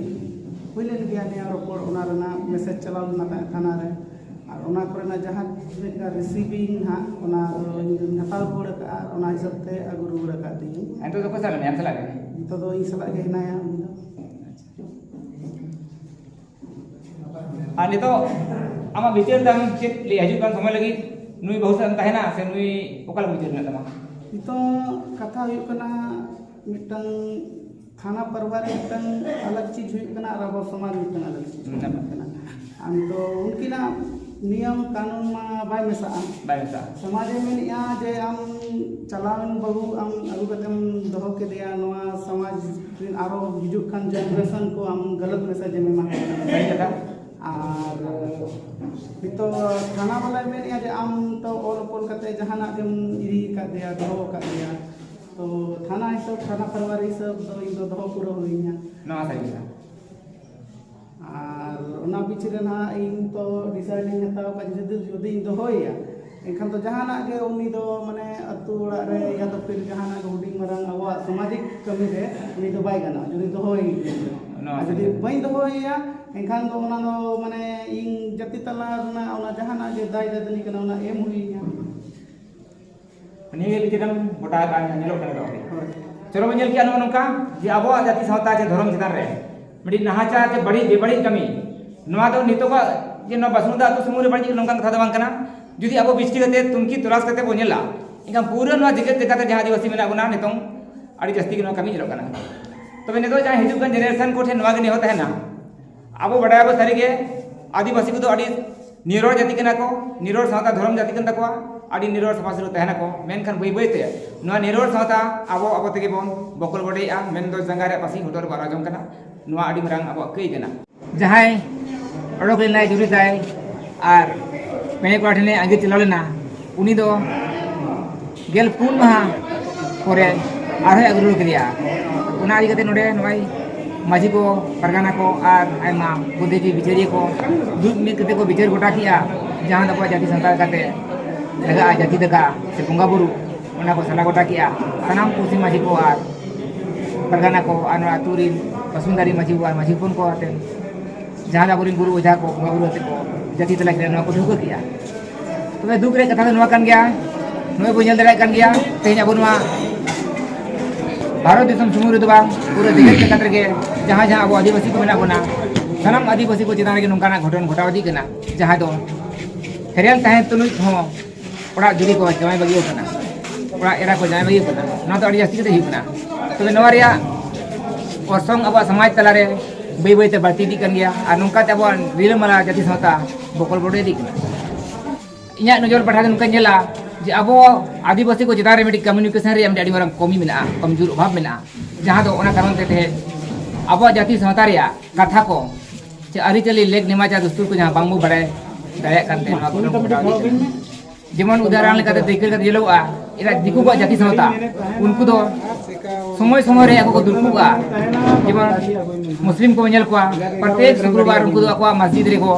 ᱦᱩᱭ ᱞᱮᱱ ᱜᱮᱭᱟ ᱱᱤᱭᱟᱹ ᱨᱚᱯᱚᱲ, ᱚᱱᱟ ᱨᱮᱱᱟᱜ ᱢᱮᱥᱮᱡᱽ ᱪᱟᱞᱟᱣ ᱞᱮᱱᱟ ᱛᱟᱦᱮᱸᱫ ᱛᱷᱟᱱᱟ ᱨᱮ, ᱟᱨ ᱚᱱᱟ ᱠᱚᱨᱮᱱᱟᱜ ᱡᱟᱦᱟᱸ ᱛᱤᱱᱟᱹᱜ ᱜᱟᱱ ᱨᱤᱥᱤᱵᱷᱤᱝ ᱱᱟᱦᱟᱜ, ᱚᱱᱟ ᱫᱚ ᱤᱧ ᱫᱚᱧ ᱦᱟᱛᱟᱣ ᱨᱩᱣᱟᱹᱲ ᱟᱠᱟᱫᱼᱟ, ᱟᱨ ᱚᱱᱟ ᱦᱤᱥᱟᱹᱵ ᱛᱮ ᱟᱹᱜᱩ ᱨᱩᱣᱟᱹᱲ ᱟᱠᱟᱫ ᱛᱤᱧᱟᱹ᱾ ᱱᱤᱛᱚᱜ ᱫᱚ ᱚᱠᱚᱭ ᱥᱟᱞᱟᱜ ᱢᱮᱱᱟᱭᱟ? ᱟᱢ ᱥᱟᱞᱟᱜ ᱜᱮ? ᱱᱤᱛᱚᱜ ᱫᱚ ᱤᱧ ᱥᱟᱞᱟᱜ ᱜᱮ ᱦᱮᱱᱟᱭᱟ ᱩᱱᱤ ᱫᱚ᱾ ᱟᱨ ᱱᱤᱛᱚᱜ ᱟᱢᱟᱜ ᱵᱤᱪᱟᱹᱨ ᱛᱟᱢ ᱪᱮᱫ ᱞᱟᱹᱭ ᱦᱤᱡᱩᱜ ᱠᱟᱱ ᱥᱚᱢᱚᱭ ᱞᱟᱹᱜᱤᱫ, ᱱᱩᱭ ᱵᱟᱹᱦᱩ ᱥᱟᱶ ᱮᱢ ᱛᱟᱦᱮᱱᱟ ᱥᱮ ᱱᱩᱭ, ᱚᱠᱟ ᱞᱮᱠᱟ ᱵᱤᱪᱟᱹᱨ ᱢᱮᱱᱟᱜ ᱛᱟᱢᱟ? ᱱᱤᱛᱚᱜ ᱠᱟᱛᱷᱟ ᱦᱩᱭᱩᱜ ᱠᱟᱱᱟ, ᱢᱤᱫᱴᱟᱝ ᱛᱷᱟᱱᱟ ᱯᱟᱨᱵᱷᱟᱨ ᱢᱤᱫᱴᱟᱝ ᱟᱞᱟᱜᱽ ᱪᱤᱡᱽ ᱦᱩᱭᱩᱜ ᱠᱟᱱᱟ, ᱟᱨ ᱟᱵᱚ ᱥᱚᱢᱟᱡᱽ ᱢᱤᱫᱴᱟᱝ ᱟᱞᱟᱜᱽ ᱪᱤᱡᱽ ᱦᱩᱭᱩᱜ ᱠᱟᱱᱟ᱾ ᱟᱨ ᱱᱤᱛᱚᱜ ᱩᱱᱠᱤᱱᱟᱜ ᱱᱤᱭᱚᱢ ᱠᱟᱹᱱᱩᱱ ᱢᱟ ᱵᱟᱭ ᱢᱮᱥᱟᱜᱼᱟ᱾ ᱵᱟᱭ ᱢᱮᱥᱟᱜᱼᱟ᱾ ᱥᱚᱢᱟᱡᱽ ᱮ ᱢᱮᱱᱮᱜᱼᱟ ᱡᱮ ᱟᱢ ᱪᱟᱞᱟᱣᱮᱱ ᱵᱟᱹᱦᱩ ᱟᱢ ᱟᱹᱜᱩ ᱠᱟᱛᱮᱢ ᱫᱚᱦᱚ ᱠᱮᱫᱮᱭᱟ, ᱱᱚᱣᱟ ᱥᱚᱢᱟᱡᱽ ᱨᱮᱱ ᱟᱨᱚ ᱦᱤᱡᱩᱜ ᱠᱟᱱ ᱡᱮᱱᱟᱨᱮᱥᱚᱱ ᱠᱚ ᱟᱢ ᱜᱟᱞᱟᱛ ᱢᱮᱥᱮᱡᱽ ᱮᱢ ᱮᱢᱟ ᱠᱚ ᱠᱟᱱᱟ᱾ ᱥᱟᱹᱨᱤ ᱠᱟᱛᱷᱟ᱾ ᱟᱨ ᱱᱤᱛᱚᱜ ᱛᱷᱟᱱᱟ ᱵᱟᱞᱟᱭ ᱢᱮᱱᱮᱜᱼᱟ ᱡᱮ ᱟᱢ ᱛᱚ ᱚᱞ ᱚᱯᱚᱞ ᱠᱟᱛᱮ ᱡᱟᱦᱟᱱᱟᱜ ᱜᱮᱢ ᱤᱫᱤ ᱟᱠᱟᱫ ᱫᱮᱭᱟ, ᱫᱚᱦᱚ ᱟᱠᱟᱫ ᱫᱮᱭᱟ, ᱛᱚ ᱛᱷᱟᱱᱟ ᱦᱤᱥᱟᱹᱵ, ᱛᱷᱟᱱᱟ ᱯᱟᱨᱵᱷᱟᱨ ᱦᱤᱥᱟᱹᱵ ᱫᱚ ᱤᱧ ᱫᱚ ᱫᱚᱦᱚ ᱯᱩᱨᱟᱹ ᱦᱩᱭᱤᱧᱟ᱾ ᱱᱚᱣᱟ ᱥᱟᱹᱨᱤ ᱠᱟᱛᱷᱟ᱾ ᱟᱨ ᱚᱱᱟ ᱯᱤᱪᱷᱮ ᱨᱮ ᱱᱟᱦᱟᱜ ᱤᱧ ᱛᱚ ᱰᱤᱥᱟᱭᱤᱰ ᱤᱧ ᱦᱟᱛᱟᱣ ᱟᱠᱟᱫ, ᱡᱩᱫᱤ, ᱡᱩᱫᱤᱧ ᱫᱚᱦᱚᱭᱮᱭᱟ, ᱮᱱᱠᱷᱟᱱ ᱫᱚ ᱡᱟᱦᱟᱱᱟᱜ ᱜᱮ ᱩᱱᱤ ᱫᱚ, ᱢᱟᱱᱮ, ᱟᱹᱛᱩ ᱚᱲᱟᱜ ᱨᱮ ᱭᱟ ᱫᱚ ᱯᱷᱤᱨ ᱡᱟᱦᱟᱱᱟᱜ ᱜᱮ ᱦᱩᱰᱤᱧ ᱢᱟᱨᱟᱝ ᱟᱵᱚᱣᱟᱜ ᱥᱟᱢᱟᱡᱤᱠ ᱠᱟᱹᱢᱤ ᱨᱮ ᱩᱱᱤ ᱫᱚ ᱵᱟᱭ ᱜᱟᱱᱚᱜᱼᱟ, ᱡᱩᱫᱤ ᱫᱚᱦᱚᱭᱮᱭᱟ᱾ ᱱᱚᱣᱟ ᱟᱨ ᱡᱩᱫᱤ ᱥᱟᱹᱨᱤ᱾ ᱵᱟᱹᱧ ᱫᱚᱦᱚᱭᱮᱭᱟ, ᱮᱱᱠᱷᱟᱱ ᱫᱚ ᱚᱱᱟ ᱫᱚ, ᱢᱟᱱᱮ, ᱤᱧ ᱡᱟᱹᱛᱤ ᱛᱟᱞᱟ ᱨᱮᱱᱟᱜ ᱚᱱᱟ ᱡᱟᱦᱟᱱᱟᱜ ᱜᱮ ᱫᱟᱭ ᱫᱟᱹᱫᱟᱹᱱᱤ ᱠᱟᱱᱟ, ᱚᱱᱟ ᱮᱢ ᱦᱩᱭᱤᱧᱟ᱾ ᱱᱤᱭᱟᱹ ᱜᱮ ᱱᱤᱛᱚᱜ ᱜᱚᱴᱟ ᱟᱠᱟᱱ ᱧᱮᱞᱚᱜ ᱠᱟᱱᱟ ᱱᱤᱛᱚᱜ᱾ ᱦᱳᱭ᱾ ᱪᱚᱞᱚ ᱵᱚᱱ ᱧᱮᱞ ᱠᱮᱜᱼᱟ ᱱᱚᱜᱼᱚ ᱱᱚᱝᱠᱟ ᱡᱮ ᱟᱵᱚᱣᱟᱜ ᱡᱟᱹᱛᱤ ᱥᱟᱶᱛᱟ ᱪᱮ ᱫᱷᱚᱨᱚᱢ ᱪᱮᱛᱟᱱ ᱨᱮ ᱢᱤᱫᱴᱤᱡ ᱱᱟᱦᱟᱪᱟᱨ ᱪᱮ ᱵᱟᱹᱲᱤᱡ ᱵᱮᱵᱟᱹᱲᱤᱡ ᱠᱟᱹᱢᱤ, ᱱᱚᱣᱟ ᱫᱚ ᱱᱤᱛᱚᱜᱟᱜ ᱡᱮ ᱱᱚᱣᱟ ᱵᱟᱥᱩᱱᱫᱟ ᱟᱹᱛᱩ ᱥᱩᱢᱩᱝ ᱨᱮ ᱵᱟᱹᱲᱤᱡ ᱱᱚᱝᱠᱟᱱ ᱠᱟᱛᱷᱟ ᱫᱚ ᱵᱟᱝ ᱠᱟᱱᱟ᱾ ᱡᱩᱫᱤ ᱟᱵᱚ ᱵᱤᱥᱴᱤ ᱠᱟᱛᱮ ᱛᱩᱱᱠᱷᱤ ᱛᱚᱞᱟᱥ ᱠᱟᱛᱮ ᱵᱚᱱ ᱧᱮᱞᱟ, ᱮᱱᱠᱷᱟᱱ ᱯᱩᱨᱟᱹ ᱱᱚᱣᱟ ᱡᱮᱜᱮᱛ ᱡᱟᱠᱟᱛ ᱨᱮ ᱡᱟᱦᱟᱸ ᱟᱹᱫᱤᱵᱟᱹᱥᱤ ᱢᱮᱱᱟᱜ ᱵᱚᱱᱟ ᱱᱤᱛᱚᱝ ᱟᱹᱰᱤ ᱡᱟᱹᱥᱛᱤ ᱜᱮ ᱱᱚᱣᱟ ᱠᱟᱹᱢᱤ ᱧᱮᱞᱚᱜ ᱠᱟᱱᱟ᱾ ᱛᱚᱵᱮ ᱱᱤᱛᱚᱜ ᱡᱟᱦᱟᱸᱭ ᱦᱤᱡᱩᱜ ᱠᱟᱱ ᱡᱮᱱᱟᱨᱮᱥᱚᱱ ᱠᱚᱴᱷᱮᱱ ᱱᱚᱣᱟ ᱜᱮ ᱱᱮᱦᱚᱨ ᱛᱟᱦᱮᱱᱟ, ᱟᱵᱚ ᱵᱟᱰᱟᱭᱟᱵᱚ ᱥᱟᱹᱨᱤᱜᱮ ᱟᱹᱫᱤᱵᱟᱹᱥᱤ ᱠᱚᱫᱚ ᱟᱹᱰᱤ ᱱᱤᱨᱚᱲ ᱡᱟᱹᱛᱤ ᱠᱟᱱᱟ ᱠᱚ, ᱱᱤᱨᱚᱲ ᱥᱟᱶᱛᱟ ᱫᱷᱚᱨᱚᱢ ᱡᱟᱹᱛᱤ ᱠᱟᱱ ᱛᱟᱠᱚᱣᱟ᱾ ᱟᱹᱰᱤ ᱱᱤᱨᱚᱲ ᱥᱟᱯᱷᱟ ᱥᱩᱛᱨᱟᱹ ᱛᱟᱦᱮᱱᱟᱠᱚ, ᱢᱮᱱᱠᱷᱟᱱ ᱵᱟᱹᱭ ᱵᱟᱹᱭ ᱛᱮ ᱱᱚᱣᱟ ᱱᱤᱨᱚᱲ ᱥᱟᱶᱛᱟ ᱟᱵᱚ ᱟᱵᱚ ᱛᱮᱜᱮ ᱵᱚᱱ ᱵᱚᱠᱚᱞ ᱵᱚᱰᱮᱭᱮᱜᱼᱟ, ᱢᱮᱱᱫᱚ ᱡᱟᱸᱜᱟ ᱨᱮᱭᱟᱜ ᱯᱟᱹᱥᱤ ᱦᱚᱴᱚᱜ ᱨᱮᱵᱚᱱ ᱟᱨ ᱡᱚᱝ ᱠᱟᱱᱟ᱾ ᱱᱚᱣᱟ ᱟᱹᱰᱤ ᱢᱟᱨᱟᱝ ᱟᱵᱚᱣᱟᱜ ᱠᱟᱹᱭ ᱠᱟᱱᱟ᱾ ᱡᱟᱦᱟᱸᱭ ᱚᱰᱚᱠ ᱞᱮᱱᱟᱭ ᱡᱩᱨᱤ ᱛᱟᱭ ᱟᱨ ᱯᱮᱱᱮ ᱠᱚᱲᱟ ᱴᱷᱮᱱᱮ ᱟᱸᱜᱤᱨ ᱪᱟᱞᱟᱣ ᱞᱮᱱᱟ, ᱩᱱᱤ ᱫᱚ ᱜᱮᱞ ᱯᱩᱱ ᱢᱟᱦᱟ ᱯᱚᱨᱮ ᱟᱨᱦᱚᱸᱭ ᱟᱹᱜᱩ ᱨᱩᱣᱟᱹᱲ ᱠᱮᱫᱮᱭᱟ᱾ ᱚᱱᱟ ᱤᱫᱤ ᱠᱟᱛᱮ ᱱᱚᱰᱮ ᱱᱚᱜᱼᱚᱭ ᱢᱟᱹᱡᱷᱤ ᱠᱚ, ᱯᱟᱨᱜᱟᱱᱟ ᱠᱚ ᱟᱨ ᱟᱭᱢᱟ ᱵᱩᱫᱽᱫᱷᱤᱡᱤᱵᱤ ᱵᱤᱪᱟᱹᱨᱤᱭᱟᱹ ᱠᱚ ᱫᱩᱲᱩᱵ ᱢᱤᱫ ᱠᱟᱛᱮ ᱠᱚ ᱵᱤᱪᱟᱹᱨ ᱜᱚᱴᱟ ᱠᱮᱜᱼᱟ, ᱡᱟᱦᱟᱸ ᱫᱚ ᱟᱵᱚᱣᱟᱜ ᱡᱟᱹᱛᱤ ᱥᱟᱱᱛᱟᱲ ᱠᱟᱛᱮ ᱞᱟᱜᱟᱜᱼᱟ, ᱡᱟᱹᱛᱤ ᱫᱟᱠᱟ ᱥᱮ ᱵᱚᱸᱜᱟ ᱵᱩᱨᱩ, ᱚᱱᱟ ᱠᱚ ᱥᱟᱞᱟ ᱜᱚᱴᱟ ᱠᱮᱜᱼᱟ ᱥᱟᱱᱟᱢ ᱯᱩᱲᱥᱤ ᱢᱟᱹᱡᱷᱤ ᱠᱚ ᱟᱨ ᱯᱟᱨᱜᱟᱱᱟ ᱠᱚ ᱟᱨ ᱱᱚᱣᱟ ᱟᱹᱛᱩ ᱨᱤᱱ ᱵᱟᱥᱩᱱᱫᱟᱨᱤ ᱢᱟᱹᱡᱷᱤ ᱠᱚ ᱟᱨ ᱢᱟᱹᱡᱷᱤ ᱦᱚᱯᱚᱱ ᱠᱚ ᱟᱛᱮ, ᱡᱟᱦᱟᱸ ᱫᱚ ᱟᱵᱚᱨᱮᱱ ᱜᱩᱨᱩ ᱚᱡᱷᱟ ᱠᱚ, ᱵᱚᱸᱜᱟ ᱵᱩᱨᱩ ᱟᱛᱮ ᱠᱚ ᱡᱟᱹᱛᱤ ᱛᱟᱞᱟ ᱠᱮᱫᱟ, ᱱᱚᱣᱟ ᱠᱚ ᱴᱷᱟᱹᱣᱠᱟᱹ ᱠᱮᱜᱼᱟ᱾ ᱛᱚᱵᱮ ᱫᱩᱠ ᱨᱮᱭᱟᱜ ᱠᱟᱛᱷᱟ ᱫᱚ ᱱᱚᱣᱟ ᱠᱟᱱ ᱜᱮᱭᱟ, ᱱᱚᱜᱼᱚᱭ ᱵᱚᱱ ᱧᱮᱞ ᱫᱟᱲᱮᱭᱟᱜ ᱠᱟᱱ ᱜᱮᱭᱟ, ᱛᱮᱦᱮᱧ ᱟᱵᱚ ᱱᱚᱣᱟ ᱵᱷᱟᱨᱚᱛ ᱫᱤᱥᱚᱢ ᱥᱩᱢᱩᱝ ᱨᱮᱫᱚ ᱵᱟᱝ, ᱯᱩᱨᱟᱹ ᱡᱮᱜᱮᱛ ᱡᱟᱠᱟᱛ ᱨᱮᱜᱮ ᱡᱟᱦᱟᱸ ᱡᱟᱦᱟᱸ ᱟᱵᱚ ᱟᱹᱫᱤᱵᱟᱹᱥᱤ ᱠᱚ ᱢᱮᱱᱟᱜ ᱵᱚᱱᱟ, ᱥᱟᱱᱟᱢ ᱟᱹᱫᱤᱵᱟᱹᱥᱤ ᱠᱚ ᱪᱮᱛᱟᱱ ᱨᱮᱜᱮ ᱱᱚᱝᱠᱟᱱᱟᱜ ᱜᱷᱚᱴᱚᱱ ᱜᱷᱚᱴᱟᱣ ᱤᱫᱤᱜ ᱠᱟᱱᱟ, ᱡᱟᱦᱟᱸ ᱫᱚ ᱯᱷᱮᱨᱮᱞ ᱛᱟᱦᱮᱸ ᱛᱩᱞᱩᱡ ᱦᱚᱸ ᱚᱲᱟᱜ ᱡᱩᱨᱤ ᱠᱚ ᱡᱟᱶᱟᱭ ᱵᱟᱹᱜᱤ ᱠᱟᱱᱟ, ᱚᱲᱟᱜ ᱮᱨᱟ ᱠᱚ ᱡᱟᱶᱟᱭ ᱵᱟᱹᱜᱤ ᱠᱟᱱᱟ᱾ ᱱᱚᱣᱟ ᱫᱚ ᱟᱹᱰᱤ ᱡᱟᱹᱥᱛᱤ ᱠᱟᱛᱮ ᱦᱩᱭᱩᱜ ᱠᱟᱱᱟ᱾ ᱛᱚᱵᱮ ᱱᱚᱣᱟ ᱨᱮᱭᱟᱜ ᱚᱨᱥᱚᱝ ᱟᱵᱚᱣᱟᱜ ᱥᱚᱢᱟᱡᱽ ᱛᱟᱞᱟᱨᱮ ᱵᱟᱹᱭ ᱵᱟᱹᱭᱛᱮ ᱵᱟᱹᱲᱛᱤ ᱤᱫᱤᱜ ᱠᱟᱱ ᱜᱮᱭᱟ, ᱟᱨ ᱱᱚᱝᱠᱟᱛᱮ ᱟᱵᱚᱣᱟᱜ ᱨᱤᱞᱟᱹᱢᱟᱞᱟ ᱡᱟᱹᱛᱤ ᱥᱟᱶᱛᱟ ᱵᱚᱠᱚᱞ ᱵᱚᱰᱮ ᱤᱫᱤᱜ ᱠᱟᱱᱟ᱾ ᱤᱧᱟᱹᱜ ᱱᱚᱡᱚᱨ ᱯᱟᱦᱴᱟ ᱫᱚ ᱱᱚᱝᱠᱟᱧ ᱧᱮᱞᱟ ᱡᱮ ᱟᱵᱚ ᱟᱹᱫᱤᱵᱟᱹᱥᱤ ᱠᱚ ᱪᱮᱛᱟᱱ ᱨᱮ ᱢᱤᱫᱴᱤᱡ ᱠᱚᱢᱤᱭᱩᱱᱤᱠᱮᱥᱚᱱ ᱨᱮᱭᱟᱜ ᱢᱤᱫᱴᱤᱡ ᱟᱹᱰᱤ ᱢᱟᱨᱟᱝ ᱠᱚᱢᱤ ᱢᱮᱱᱟᱜᱼᱟ, ᱠᱚᱢᱡᱳᱨ ᱚᱵᱷᱟᱵᱽ ᱢᱮᱱᱟᱜᱼᱟ, ᱡᱟᱦᱟᱸ ᱫᱚ ᱚᱱᱟ ᱠᱟᱨᱚᱱ ᱛᱮ ᱛᱮᱦᱮᱧ ᱟᱵᱚᱣᱟᱜ ᱡᱟᱹᱛᱤ ᱥᱟᱶᱛᱟ ᱨᱮᱭᱟᱜ ᱠᱟᱛᱷᱟ ᱠᱚ ᱪᱮ ᱟᱹᱨᱤᱪᱟᱹᱞᱤ, ᱞᱮᱠ ᱱᱮᱢᱟᱪᱟᱨ, ᱫᱩᱥᱛᱩᱨ ᱠᱚ ᱡᱟᱦᱟᱸ ᱵᱟᱝᱵᱚ ᱵᱟᱲᱟᱭ ᱫᱟᱲᱮᱭᱟᱜ ᱠᱟᱱ ᱛᱮ ᱱᱚᱣᱟ ᱠᱚ ᱜᱷᱚᱴᱟᱣ ᱤᱫᱤᱜ ᱠᱟᱱᱟ᱾ ᱡᱮᱢᱚᱱ ᱩᱫᱟᱦᱚᱨᱚᱱ ᱞᱮᱠᱟᱛᱮ ᱫᱟᱹᱭᱠᱟᱹ ᱞᱮᱠᱟᱛᱮ ᱧᱮᱞᱚᱜᱼᱟ, ᱮᱴᱟᱜ ᱫᱤᱠᱩ ᱠᱚᱣᱟᱜ ᱡᱟᱹᱛᱤ ᱥᱟᱶᱛᱟ, ᱩᱱᱠᱩ ᱫᱚ ᱥᱚᱢᱚᱭ ᱥᱚᱢᱚᱭ ᱨᱮ ᱟᱠᱚ ᱠᱚ ᱫᱩᱲᱩᱵᱼᱟ᱾ ᱡᱮᱢᱚᱱ ᱢᱩᱥᱞᱤᱢ ᱠᱚ ᱧᱮᱞ ᱠᱚᱣᱟ, ᱯᱨᱚᱛᱮᱠ ᱥᱩᱠᱨᱵᱟᱨ ᱩᱱᱠᱩ ᱫᱚ ᱟᱠᱚᱣᱟᱜ ᱢᱚᱥᱡᱤᱫ ᱨᱮᱠᱚ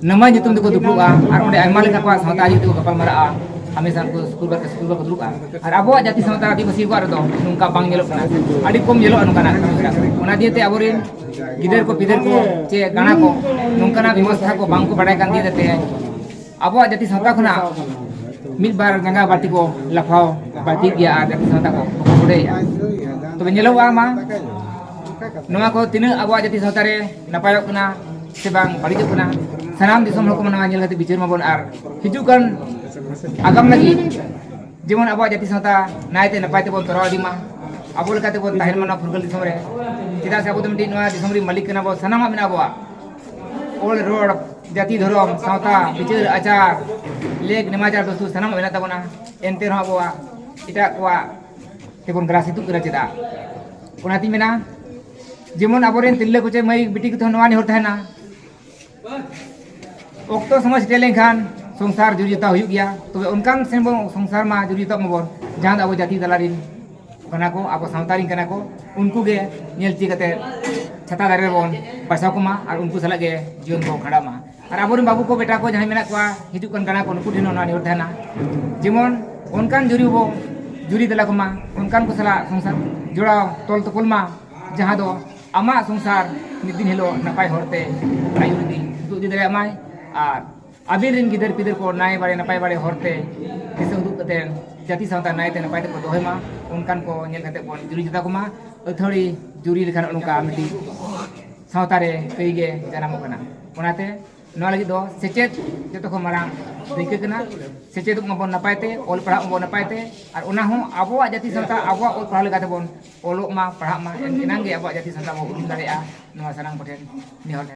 ᱱᱟᱢᱟᱡᱽ ᱧᱩᱛᱩᱢ ᱛᱮᱠᱚ ᱫᱩᱯᱲᱩᱵᱼᱟ, ᱟᱨ ᱚᱸᱰᱮ ᱟᱭᱢᱟ ᱞᱮᱠᱟ ᱠᱚᱣᱟᱜ ᱥᱟᱶᱛᱟ ᱟᱹᱨᱤ ᱛᱮᱠᱚ ᱜᱟᱯᱟᱞ ᱢᱟᱨᱟᱜᱼᱟ᱾ ᱦᱟᱢᱮᱥᱟ ᱩᱱᱠᱩ ᱥᱩᱠᱨᱵᱟᱨ ᱠᱮ ᱥᱩᱠᱨᱵᱟᱨ ᱠᱚ ᱫᱩᱲᱩᱵᱼᱟ, ᱟᱨ ᱟᱵᱚᱣᱟᱜ ᱡᱟᱹᱛᱤ ᱥᱟᱶᱛᱟ ᱟᱹᱫᱤᱵᱟᱹᱥᱤ ᱠᱚᱣᱟᱜ ᱨᱮᱫᱚ ᱱᱚᱝᱠᱟ ᱵᱟᱝ ᱧᱮᱞᱚᱜ ᱠᱟᱱᱟ᱾ ᱟᱹᱰᱤ ᱠᱚᱢ ᱧᱮᱞᱚᱜᱼᱟ ᱱᱚᱝᱠᱟᱱᱟᱜ ᱠᱟᱹᱢᱤ ᱦᱚᱨᱟ᱾ ᱚᱱᱟ ᱫᱤᱭᱮ ᱛᱮ ᱟᱵᱚᱨᱮᱱ ᱜᱤᱫᱟᱹᱨ ᱠᱚ, ᱯᱤᱫᱟᱹᱨ ᱠᱚ ᱪᱮ ᱜᱟᱬᱟ ᱠᱚ ᱱᱚᱝᱠᱟᱱᱟᱜ ᱵᱮᱵᱚᱥᱛᱷᱟ ᱠᱚ ᱵᱟᱝ ᱠᱚ ᱵᱟᱰᱟᱭ ᱠᱟᱱ ᱫᱤᱭᱮ ᱛᱮ ᱟᱵᱚᱣᱟᱜ ᱡᱟᱹᱛᱤ ᱥᱟᱶᱛᱟ ᱠᱷᱚᱱᱟᱜ ᱢᱤᱫ ᱵᱟᱨ ᱡᱟᱸᱜᱟ ᱵᱟᱹᱲᱛᱤ ᱠᱚ ᱞᱟᱯᱷᱟᱣ ᱵᱟᱹᱲᱛᱤᱜ ᱜᱮᱭᱟ ᱟᱨ ᱡᱟᱹᱛᱤ ᱥᱟᱶᱛᱟ ᱠᱚ ᱵᱟᱠᱚ ᱵᱚᱰᱮᱭᱟ᱾ ᱛᱚᱵᱮ ᱧᱮᱞᱚᱜᱚᱜᱼᱟ ᱢᱟ, ᱱᱚᱣᱟ ᱠᱚ ᱛᱤᱱᱟᱹᱜ ᱟᱵᱚᱣᱟᱜ ᱡᱟᱹᱛᱤ ᱥᱟᱶᱛᱟ ᱨᱮ ᱱᱟᱯᱟᱭᱚᱜ ᱠᱟᱱᱟ ᱥᱮ ᱵᱟᱝ ᱵᱟᱹᱲᱤᱡᱚᱜ ᱠᱟᱱᱟ, ᱥᱟᱱᱟᱢ ᱫᱤᱥᱚᱢ ᱦᱚᱲ ᱠᱚ ᱱᱚᱣᱟ ᱧᱮᱞ ᱠᱟᱛᱮ ᱵᱤᱪᱟᱹᱨ ᱢᱟᱵᱚᱱ, ᱟᱨ ᱦᱤᱡᱩᱜ ᱠᱟᱱ ᱟᱜᱟᱢ ᱞᱟᱹᱜᱤᱫ ᱡᱮᱢᱚᱱ ᱟᱵᱚᱣᱟᱜ ᱡᱟᱹᱛᱤ ᱥᱟᱶᱛᱟ ᱱᱟᱭᱛᱮ ᱱᱟᱯᱟᱭ ᱛᱮᱵᱚᱱ ᱛᱚᱨᱟᱣ ᱤᱫᱤ ᱢᱟ, ᱟᱵᱚ ᱞᱮᱠᱟᱛᱮᱵᱚᱱ ᱛᱟᱦᱮᱱ ᱢᱟ ᱱᱚᱣᱟ ᱯᱷᱩᱨᱜᱟᱹᱞ ᱫᱤᱥᱚᱢ ᱨᱮ᱾ ᱪᱮᱫᱟᱜ ᱥᱮ ᱟᱵᱚ ᱫᱚ ᱢᱤᱫᱴᱤᱡ ᱱᱚᱣᱟ ᱫᱤᱥᱚᱢ ᱨᱮᱱ ᱢᱟᱹᱞᱤᱠ ᱠᱟᱱᱟ ᱵᱚ, ᱥᱟᱱᱟᱢᱟᱜ ᱢᱮᱱᱟᱜᱼᱟ ᱟᱵᱚᱣᱟᱜ᱾ ᱚᱞ, ᱨᱚᱲ, ᱡᱟᱹᱛᱤ, ᱫᱷᱚᱨᱚᱢ, ᱥᱟᱶᱛᱟ, ᱵᱤᱪᱟᱹᱨ, ᱟᱪᱟᱨ, ᱞᱮᱠ, ᱱᱮᱢᱟᱪᱟᱨ, ᱫᱩᱥᱛᱩᱨ ᱥᱟᱱᱟᱢᱟᱜ ᱢᱮᱱᱟᱜ ᱛᱟᱵᱚᱱᱟ᱾ ᱮᱱᱛᱮ ᱨᱮᱦᱚᱸ ᱟᱵᱚᱣᱟᱜ ᱮᱴᱟᱜ ᱠᱚᱣᱟᱜ ᱛᱮᱵᱚᱱ ᱜᱨᱟᱥ ᱤᱛᱩᱜ ᱠᱟᱱᱟ ᱪᱮᱫᱟᱜ? ᱚᱱᱟᱛᱤᱧ ᱢᱮᱱᱟ, ᱡᱮᱢᱚᱱ ᱟᱵᱚᱨᱮᱱ ᱛᱤᱨᱞᱟᱹ ᱠᱚ ᱪᱮ ᱢᱟᱹᱭ ᱵᱤᱴᱤ ᱠᱚ ᱛᱮᱦᱚᱸ ᱱᱚᱣᱟ ᱱᱮᱦᱚᱨ ᱛᱟᱦᱮᱱᱟ, ᱚᱠᱛᱚ ᱥᱚᱢᱚᱭ ᱥᱮᱴᱮᱨ ᱞᱮᱱᱠᱷᱟᱱ ᱥᱚᱝᱥᱟᱨ ᱡᱩᱨᱤ ᱡᱚᱛᱟᱣ ᱦᱩᱭᱩᱜ ᱜᱮᱭᱟ᱾ ᱛᱚᱵᱮ ᱚᱱᱠᱟᱱ ᱥᱮᱱ ᱵᱚᱱ ᱥᱚᱝᱥᱟᱨ ᱢᱟ, ᱡᱩᱨᱤ ᱡᱚᱛᱟᱣ ᱢᱟᱵᱚᱱ, ᱡᱟᱦᱟᱸ ᱫᱚ ᱟᱵᱚ ᱡᱟᱹᱛᱤ ᱛᱟᱞᱟ ᱨᱮᱱ ᱠᱟᱱᱟ ᱠᱚ, ᱟᱵᱚ ᱥᱟᱶᱛᱟ ᱨᱮᱱ ᱠᱟᱱᱟ ᱠᱚ, ᱩᱱᱠᱩ ᱜᱮ ᱧᱮᱞ ᱪᱮᱫ ᱠᱟᱛᱮ ᱪᱷᱟᱛᱟ ᱫᱟᱨᱮ ᱨᱮᱵᱚᱱ ᱵᱟᱥᱟᱣ ᱠᱚᱢᱟ ᱟᱨ ᱩᱱᱠᱩ ᱥᱟᱞᱟᱜ ᱜᱮ ᱡᱤᱭᱚᱱ ᱵᱚᱱ ᱠᱷᱟᱸᱰᱟᱣ ᱢᱟ᱾ ᱟᱨ ᱟᱵᱚᱨᱮᱱ ᱵᱟᱹᱵᱩ ᱠᱚ, ᱵᱮᱴᱟ ᱠᱚ ᱡᱟᱦᱟᱸᱭ ᱢᱮᱱᱟᱜ ᱠᱚᱣᱟ, ᱦᱤᱡᱩᱜ ᱠᱟᱱ ᱠᱟᱱᱟ ᱠᱚ, ᱱᱩᱠᱩ ᱴᱷᱮᱱ ᱦᱚᱸ ᱱᱚᱣᱟ ᱱᱮᱦᱚᱨ ᱛᱟᱦᱮᱱᱟ, ᱡᱮᱢᱚᱱ ᱚᱱᱠᱟᱱ ᱡᱩᱨᱤ ᱵᱚ ᱡᱩᱨᱤ ᱛᱟᱞᱟ ᱠᱚᱢᱟ, ᱚᱱᱠᱟᱱ ᱠᱚ ᱥᱟᱞᱟᱜ ᱥᱚᱝᱥᱟᱨ ᱡᱚᱲᱟᱣ ᱛᱚᱞ ᱛᱚᱯᱚᱞ ᱢᱟ, ᱡᱟᱦᱟᱸ ᱫᱚ ᱟᱢᱟᱜ ᱥᱚᱝᱥᱟᱨ ᱢᱤᱫ ᱫᱤᱱ ᱦᱤᱞᱳᱜ ᱱᱟᱯᱟᱭ ᱦᱚᱨᱛᱮ ᱟᱹᱭᱩᱨ ᱤᱫᱤ, ᱩᱫᱩᱜ ᱤᱫᱤ ᱫᱟᱲᱮᱭᱟᱜ ᱢᱟᱭ᱾ ᱟᱨ ᱟᱵᱤᱱ ᱨᱮᱱ ᱜᱤᱫᱟᱹᱨ ᱯᱤᱫᱟᱹᱨ ᱠᱚ ᱱᱟᱭ ᱵᱟᱲᱮ ᱱᱟᱯᱟᱭ ᱵᱟᱲᱮ ᱦᱚᱨᱛᱮ ᱫᱤᱥᱟᱹ ᱩᱫᱩᱜ ᱠᱟᱛᱮ ᱡᱟᱹᱛᱤ ᱥᱟᱶᱛᱟ ᱱᱟᱭᱛᱮ ᱱᱟᱯᱟᱭ ᱛᱮᱠᱚ ᱫᱚᱦᱚᱭ ᱢᱟ, ᱚᱱᱠᱟᱱ ᱠᱚ ᱧᱮᱞ ᱠᱟᱛᱮ ᱵᱚᱱ ᱡᱩᱨᱤ ᱡᱚᱛᱟ ᱠᱚᱢᱟ᱾ ᱟᱹᱛᱷᱟᱹᱲᱤ ᱡᱩᱨᱤ ᱞᱮᱠᱷᱟᱱ ᱱᱚᱝᱠᱟ ᱢᱤᱫᱴᱤᱡ ᱥᱟᱶᱛᱟ ᱨᱮ ᱠᱟᱹᱭ ᱜᱮ ᱡᱟᱱᱟᱢᱚᱜ ᱠᱟᱱᱟ᱾ ᱚᱱᱟᱛᱮ ᱱᱚᱣᱟ ᱞᱟᱹᱜᱤᱫ ᱫᱚ ᱥᱮᱪᱮᱫ ᱡᱚᱛᱚ ᱠᱷᱚᱱ ᱢᱟᱨᱟᱝ ᱫᱟᱹᱭᱠᱟᱹ ᱠᱟᱱᱟ᱾ ᱥᱮᱪᱮᱫᱚᱜ ᱢᱟᱵᱚᱱ ᱱᱟᱯᱟᱭ ᱛᱮ, ᱚᱞ ᱯᱟᱲᱦᱟᱜ ᱢᱟᱵᱚᱱ ᱱᱟᱯᱟᱭ ᱛᱮ, ᱟᱨ ᱚᱱᱟ ᱦᱚᱸ ᱟᱵᱚᱣᱟᱜ ᱡᱟᱹᱛᱤ ᱥᱟᱶᱛᱟ ᱟᱵᱚᱣᱟᱜ ᱚᱞ ᱯᱟᱲᱦᱟᱣ ᱞᱮᱠᱟ ᱛᱮᱵᱚᱱ ᱚᱞᱚᱜ ᱢᱟ, ᱯᱟᱲᱦᱟᱜ ᱢᱟ, ᱮᱱ-, ᱮᱱᱟᱝ ᱜᱮ ᱟᱵᱚᱣᱟᱜ ᱡᱟᱹᱛᱤ ᱥᱟᱶᱛᱟ ᱵᱚᱱ ᱩᱨᱩᱢ ᱫᱟᱲᱮᱭᱟᱜᱼᱟ᱾ ᱱᱚᱣᱟ ᱥᱟᱱᱟᱢ ᱠᱚᱴᱷᱮᱱ ᱱᱮᱦᱚᱨ